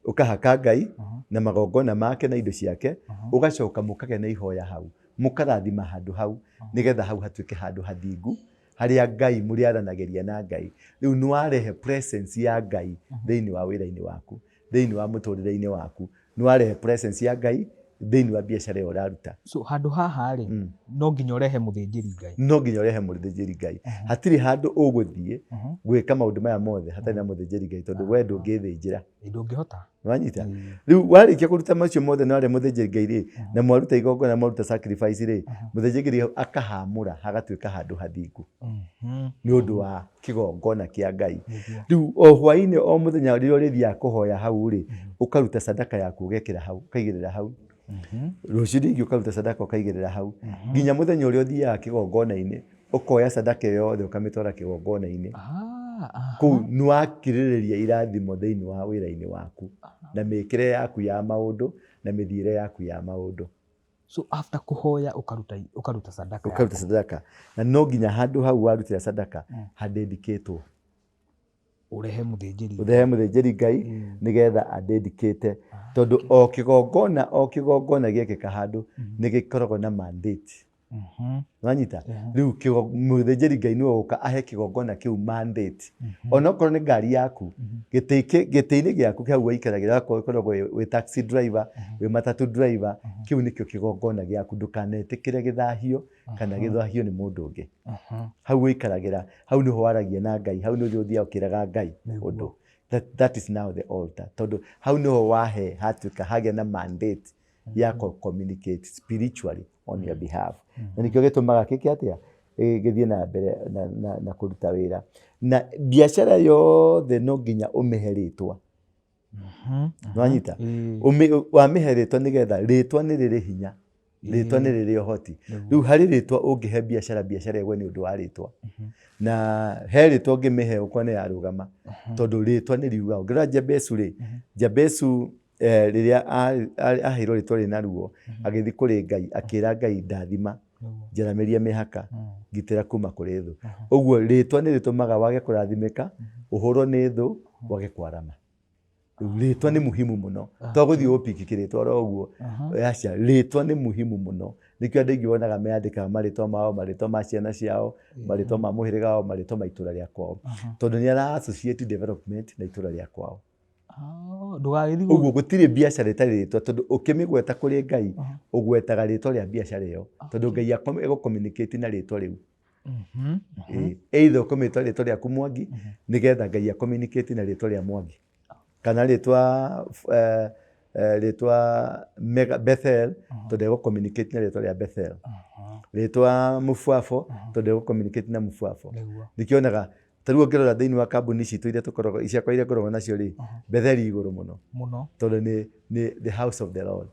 ũkahaka Ngai na magongona make na indo ciake, ũgacoka mũkagĩa na ihoya hau, mũkarathima handũ hau, nĩgetha hau hatuĩke handũ hathingu, harĩa Ngai mũrĩaranagĩria na Ngai. Rĩu nĩ warehe presence ya Ngai thĩinĩ wa wĩra-inĩ waku, thĩinĩ wa mũtũrĩre-inĩ waku, nĩ warehe presence ya Ngai thĩinĩ wa biacara ĩyo ũraruta. So handũ haha rĩ, no nginya ũrehe mũthĩnjĩri Ngai. No nginya ũrehe mũthĩnjĩri Ngai. Hatirĩ handũ ũgũthiĩ gwĩka maũndũ maya mothe hatarĩ na mũthĩnjĩri Ngai, tondũ we ndũngĩthĩnjĩra. Ndũngĩhota. Nĩwanyita? Rĩu warĩkia kũruta macio mothe na warĩa mũthĩnjĩri Ngai rĩ, na mwaruta igongona, mwaruta sacrifice rĩ, mũthĩnjĩri Ngai akahamũra hagatuĩka handũ hathingu. Nĩ ũndũ wa kĩgongona kĩa Ngai. Rĩu o hwaĩ-inĩ o mũthenya rĩrĩa ũrĩthiaga kũhoya hau rĩ, ũkaruta sadaka yaku ũgekĩra hau, ũkaigĩrĩra hau. Rũciũ rĩngĩ ũkaruta sadaka ũkaigĩrĩra hau. Nginya mũthenya ũrĩa ũthiaga kĩgongona-inĩ, ũkoya sadaka ĩyo yothe ũkamĩtwara kĩgongona-inĩ. Kũu nĩwakirĩrĩria irathimo thĩinĩ wa wĩra-inĩ waku na mĩkĩre yaku ya maũndũ na mĩthiĩre yaku ya maũndũ. So after kũhoya ũkaruta sadaka. Ũkaruta sadaka. Na no nginya handũ hau warutĩra sadaka handedicatwo. Ũrehe mũthĩnjĩri. Ũrehe mũthĩnjĩri Ngai nĩgetha adedicate. Tondũ o kĩgongona, o kĩgongona gĩekĩka handũ nĩ gĩkoragwo na mandate. Wanyita? Rĩu mũthĩnjĩri Ngai nĩwe ũgũka ahe kĩgongona kĩu mandate. Onokorwo nĩ ngari yaku, gĩtĩ-inĩ gĩaku hau waikaragĩra, okorwo ũkoragwo wĩ taxi driver, wĩ matatu driver, kĩu nĩkĩo kĩgongona gĩaku. Ndũkanetĩkĩre gĩthahio kana gĩthahio nĩ mũndũ ũngĩ. Hau wĩikaragĩra, hau nĩho waragia na Ngai, hau nĩho ũthiaga ũkĩraga Ngai ũndũ. That is now the altar. Tondũ hau nĩho wahe hatuĩka hagĩa na mandate ya communicate spiritually on your behalf. Na nĩkĩo gĩtũmaga kĩke atĩa? Gĩthiĩ na mbere na kũruta wĩra. Na biacara yothe no nginya ũmĩhe rĩtwa. Nĩwanyita? Wamĩhe rĩtwa nĩgetha rĩtwa nĩ rĩrĩ hinya. Rĩtwa nĩ rĩrĩ ũhoti. Rĩu harĩ rĩtwa ũngĩhe biacara, biacara ĩgwe nĩ ũndũ wa rĩtwa. Na he rĩtwa ũngĩmĩhe ũkone yarũgama. Tondũ rĩtwa nĩ riugaga. Ũngĩrora Jabesu rĩ, Jabesu rĩrĩa aheirwo rĩtwa rĩna ruo, agĩthiĩ kũrĩ Ngai, akĩra Ngai ndathima, njaramĩria mĩhaka, ngitĩra kuma kũrĩ thũ. Ũguo rĩtwa nĩ rĩtũmaga wage kũrathimĩka, ũhũrwo nĩ thũ, wage kwarama. Rĩtwa nĩ muhimu mũno. To gũthiĩ ũpiki kĩrĩtwa oro ũguo. Aca, rĩtwa nĩ muhimu mũno. Nĩkĩo andũ aingĩ wonaga meyandĩkaga marĩtwa mao, marĩtwa ma ciana ciao, marĩtwa ma mũhĩrĩga wao, marĩtwa ma itũra rĩa kwao. Tondũ nĩ ara associate development na itũra rĩa kwao. Ndũgagĩthiĩ Ũguo gũtirĩ biacara ĩtarĩ rĩtwa, tondũ ũkĩmĩgweta kũrĩ Ngai, ũgwetaga rĩtwa rĩa biacara ĩyo. Tondũ Ngai egũ communicate na rĩtwa rĩu. Either ũkũmĩtwa rĩtwa rĩaku Mwangi, nĩgetha Ngai a communicate na rĩtwa rĩa Mwangi. Kana rĩtwa Mega Bethel, tondũ egũ communicate na rĩtwa rĩa Bethel. Rĩtwa Mũbuabũ, tondũ egũ communicate na Mũbuabũ. Nĩkĩo onaga, ta rĩu ũngĩrora thĩinĩ wa kambuni citũ iria tũkoragwo, ciakwa iria ngoragwo nacio rĩ, Bethel igũrũ mũno. Mũno. Tondũ nĩ the house of the Lord.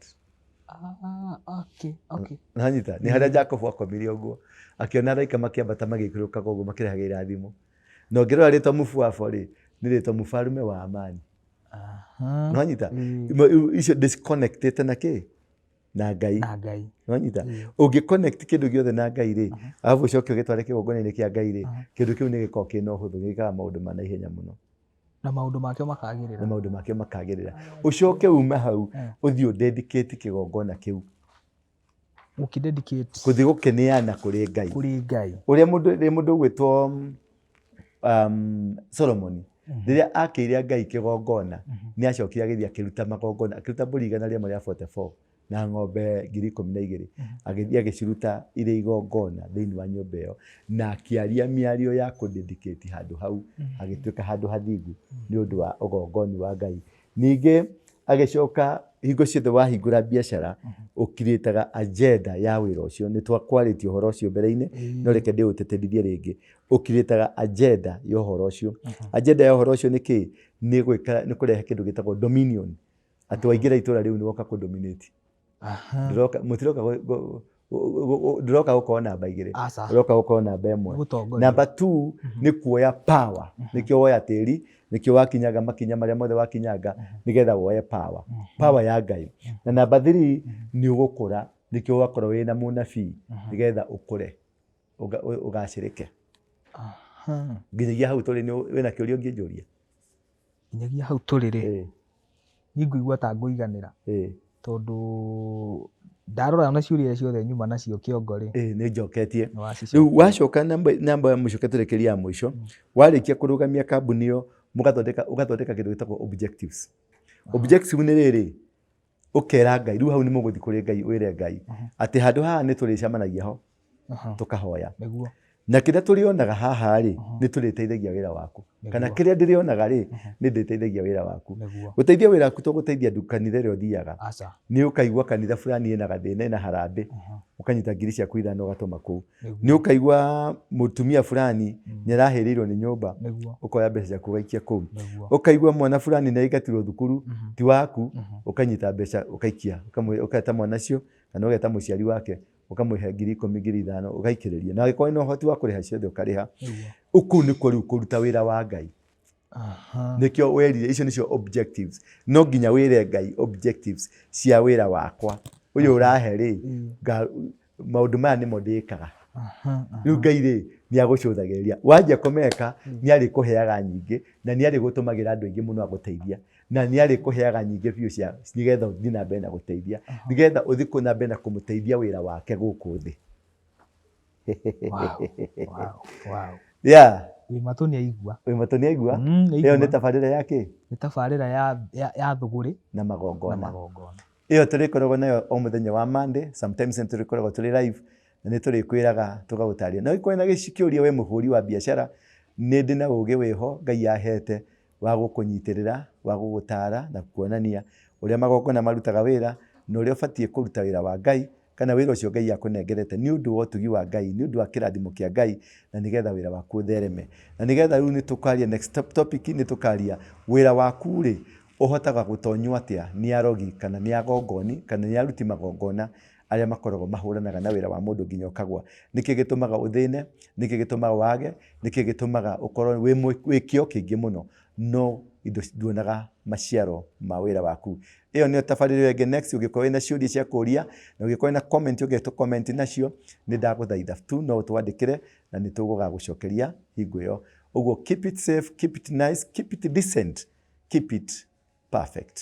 Nanyita, nĩ harĩa Jacob akomire ũguo, akĩona araika makĩambata magĩikũrũkaga ũguo makĩrehaga irathimo. Na ũngĩrora rĩtwa Mũbuabũ rĩ, nĩ rĩtwa mũbarume wa amani. Nanyita, icio disconnected na kĩ? Na Ngai. Na Ngai. Nanyita, ũngĩ connect kĩndũ gĩothe na Ngai rĩ, arabu ũcoke ũgĩtware kĩgongona-inĩ kĩa Ngai rĩ, kĩndũ kĩu nĩ gĩkoragwo kĩna ũhũthũ, gĩkaga maũndũ ma naihenya mũno. Na maũndũ makĩo makagĩrĩra. Na maũndũ makĩo makagĩrĩra. Ũcoke ume hau, ũthiĩ ũdedicate kĩgongona kĩu. Ũkĩdedicate. Gũthiĩ gũkĩneana kũrĩ Ngai. Kũrĩ Ngai. Ũrĩa mũndũ, rĩrĩa mũndũ ũgwĩtwo, Solomon, rĩrĩa akĩire Ngai kĩgongona, nĩ acokire agĩthiĩ akĩruta magongona, akĩruta mbũri igana rĩmwe rĩa 44 na ng'ombe ngiri ikũmi na igĩrĩ. Agĩthiĩ agĩciruta irĩ igongona thĩinĩ wa nyũmba ĩyo, na akĩaria mĩario ya kũdedicate handũ hau, hagĩtuĩka handũ hathingu nĩ ũndũ wa ũgongoni wa Ngai. Ningĩ agĩcoka hingo ciothe wahingũra biacara, ũkirĩtaga agenda ya wĩra ũcio. Nĩ twakwarĩtie ũhoro ũcio mbere-inĩ, no reke ndĩũtĩtĩrithie rĩngĩ. Ũkirĩtaga agenda ya ũhoro ũcio. Agenda ya ũhoro ũcio nĩ kĩ? Nĩ gwĩka, nĩ kũrehe kĩndũ gĩtagwo dominion. Atĩ waingĩra itũra rĩu nĩ woka kũ dominate. Ndũroka, mũtiroka ndũroka gũkorwo namba igĩrĩ. Aca. Ũroka gũkorwo namba ĩmwe. Gũtongoria. Namba 2 nĩ kuoya power. Nĩkĩo woya tĩri, nĩkĩo wakinyanga makinya marĩa mothe wakinyanga, nĩgetha woye power. Power ya Ngai. Na namba 3 nĩ ũgũkũra, nĩkĩo wakorwo wĩna mũnabii, nĩgetha ũkũre, ũgacĩrĩke. Nginyagia hau tũrĩ, wĩna kĩũria ũngĩnjũria? Nginyagia hau tũrĩ rĩ, niĩ ngũigua ta ngũiganĩra. Tondũ ndarora na ciũria ciothe nyuma nacio kĩongo rĩ. Nĩ njoketie. Nĩ wacicokia. Rĩu wacoka namba ya mũico tũrĩkĩrie ya mũico, warĩkia kũrũgamia kambuni ĩyo, ũgathondeka kĩndũ gĩtagwo objectives. Objective nĩ rĩrĩ, ũkera Ngai, rĩu hau nĩ mũgũthiĩ kũrĩ Ngai, wĩre Ngai atĩ handũ haha nĩ tũrĩcemanagia ho, tũkahoya. Na kĩrĩa tũrĩonaga haha rĩ, nĩ tũrĩteithagia wĩra waku. Kana kĩrĩa ndĩrĩonaga rĩ, nĩ ndĩteithagia wĩra waku. Gũteithia wĩra waku to gũteithia andũ kanitha ĩrĩa ũthiaga. Nĩ ũkaigua kanitha fulani ĩna gathĩna, ĩna harambĩ, ũkanyita ngiri ciaku ithano ũgatũma kũu. Nĩ ũkaigua mũtumia fulani nĩ arahĩrĩirwo nĩ nyũmba, ũkoya mbeca ciaku ũgaikia kũu. Ũkaigua mwana fulani nĩ aingatirwo thukuru, ti waku, ũkanyita mbeca ũkaikia, ũgeta mwana ũcio kana ũgeta mũciari wake, ũkamũhe ngiri ikũmi, ngiri ithano, ũgaikĩrĩria. Na angĩkorwo wĩna ũhoti wa kũrĩha ciothe ũkarĩha. Kũu nĩkuo rĩu kũruta wĩra wa Ngai. Nĩkĩo werire, icio nĩcio objectives. No nginya wĩre Ngai objectives cia wĩra wakwa. Ũyũ ũrahe rĩ, maũndũ maya nĩmo ndĩkaga. Rĩu Ngai rĩ, nĩ agũcũthagĩrĩria. Wanjia kũmeka, nĩ arĩkũheaga nyingĩ, na nĩ arĩgũtũmagĩra andũ aingĩ mũno agũteithia. Na nĩ arĩkũheaga nyingĩ biũ cia nĩgetha ũthiĩ na mbere na gũteithia, nĩgetha ũthiĩ na mbere na kũmũteithia wĩra wake gũkũ thĩ. Wow. Yeah. Wĩ matũ nĩ aigua. Wĩ matũ nĩ aigua. Nĩ Ĩyo nĩ aigua. tabarĩra ya kĩ? Nĩ tabarĩra ya thũgũrĩ na na magongona. magongona. Ĩyo tũrĩkoragwo nayo o mũthenya wa Monday, sometimes nĩ tũrĩkoragwo tũrĩ live na nĩ tũrĩkwĩraga tũgagũtarĩria. Na ũngĩkorwo na kĩũria we mũhũri wa biacara, nĩ ndĩ na ũgĩ wĩho Ngai ahete wa gũkũnyitĩrĩra, wa gũgũtara na kuonania ũrĩa magongona marutaga wĩra na ũrĩa ũbatiĩ kũruta wĩra wa Ngai kana wĩra ũcio Ngai akũnengerete nĩ ũndũ wa ũtugi wa Ngai, nĩ ũndũ wa kĩrathimo kĩa Ngai na nĩgetha wĩra waku ũthereme. Na nĩgetha rĩu nĩ tũkaria next topic nĩ tũkaria wĩra waku rĩ ũhotaga gũtonywo atĩa nĩ arogi kana nĩ agongoni kana nĩ aruti magongona arĩa makoragwo mahũranaga na wĩra wa mũndũ nginya ũkagwa. Nĩkĩ gĩtũmaga ũthĩne? Nĩkĩ gĩtũmaga wage? Nĩkĩ gĩtũmaga ũkorwo wĩ kĩo kĩingĩ mũno no indo nduonaga maciaro ma wĩra waku? Ĩyo nĩyo tabarĩra ĩyo ĩngĩ next. Ũngĩkorwo wĩna ciũria cia kũria na ũngĩkorwo wĩna comment ũngĩenda tũ comment nacio, nĩ ndagũthaitha tu no ũtwandĩkĩre na nĩ tũgũgagũcokeria hingo ĩyo. Ũguo keep it safe, keep it nice, keep it decent, keep it perfect.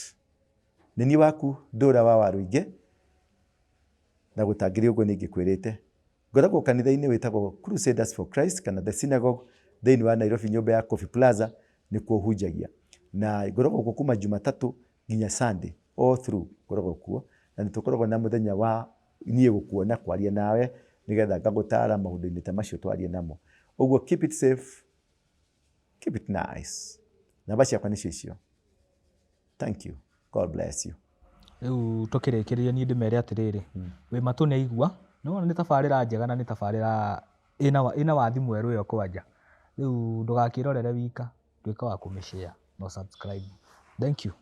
Nĩ niĩ waku Ndũra wa Waruingĩ, na gũtangĩrĩ ũguo nĩ ingĩkwĩrĩte. Ngoragwo kanitha-inĩ wĩtagwo Crusaders for Christ kana The Synagogue thĩinĩ wa Nairobi, nyũmba ya Coffee Plaza nĩkuo hunjagia. Na ngoragwo kuo kuma Jumatatũ nginya Sunday, all through ngoragwo kuo. Na nĩ tũkoragwo na mũthenya wa niĩ gũkuona, kwaria nawe, nĩgetha ngagũtara maũndũ-inĩ ta macio twarie namo. Ũguo keep it safe, keep it nice. Namba ciakwa nĩcio icio. Thank you. God bless you. Rĩu tũkĩrĩkĩrĩria niĩ ndĩmere atĩrĩrĩ, wĩ matũ nĩ aigua, nĩ wona nĩ tabarĩra njega na nĩ tabarĩra ĩna wathi mwerũ ĩyo kwanja. Rĩu ndũgakĩrorere wika, tuĩka wa kũmĩ share na ũ subscribe. Thank you.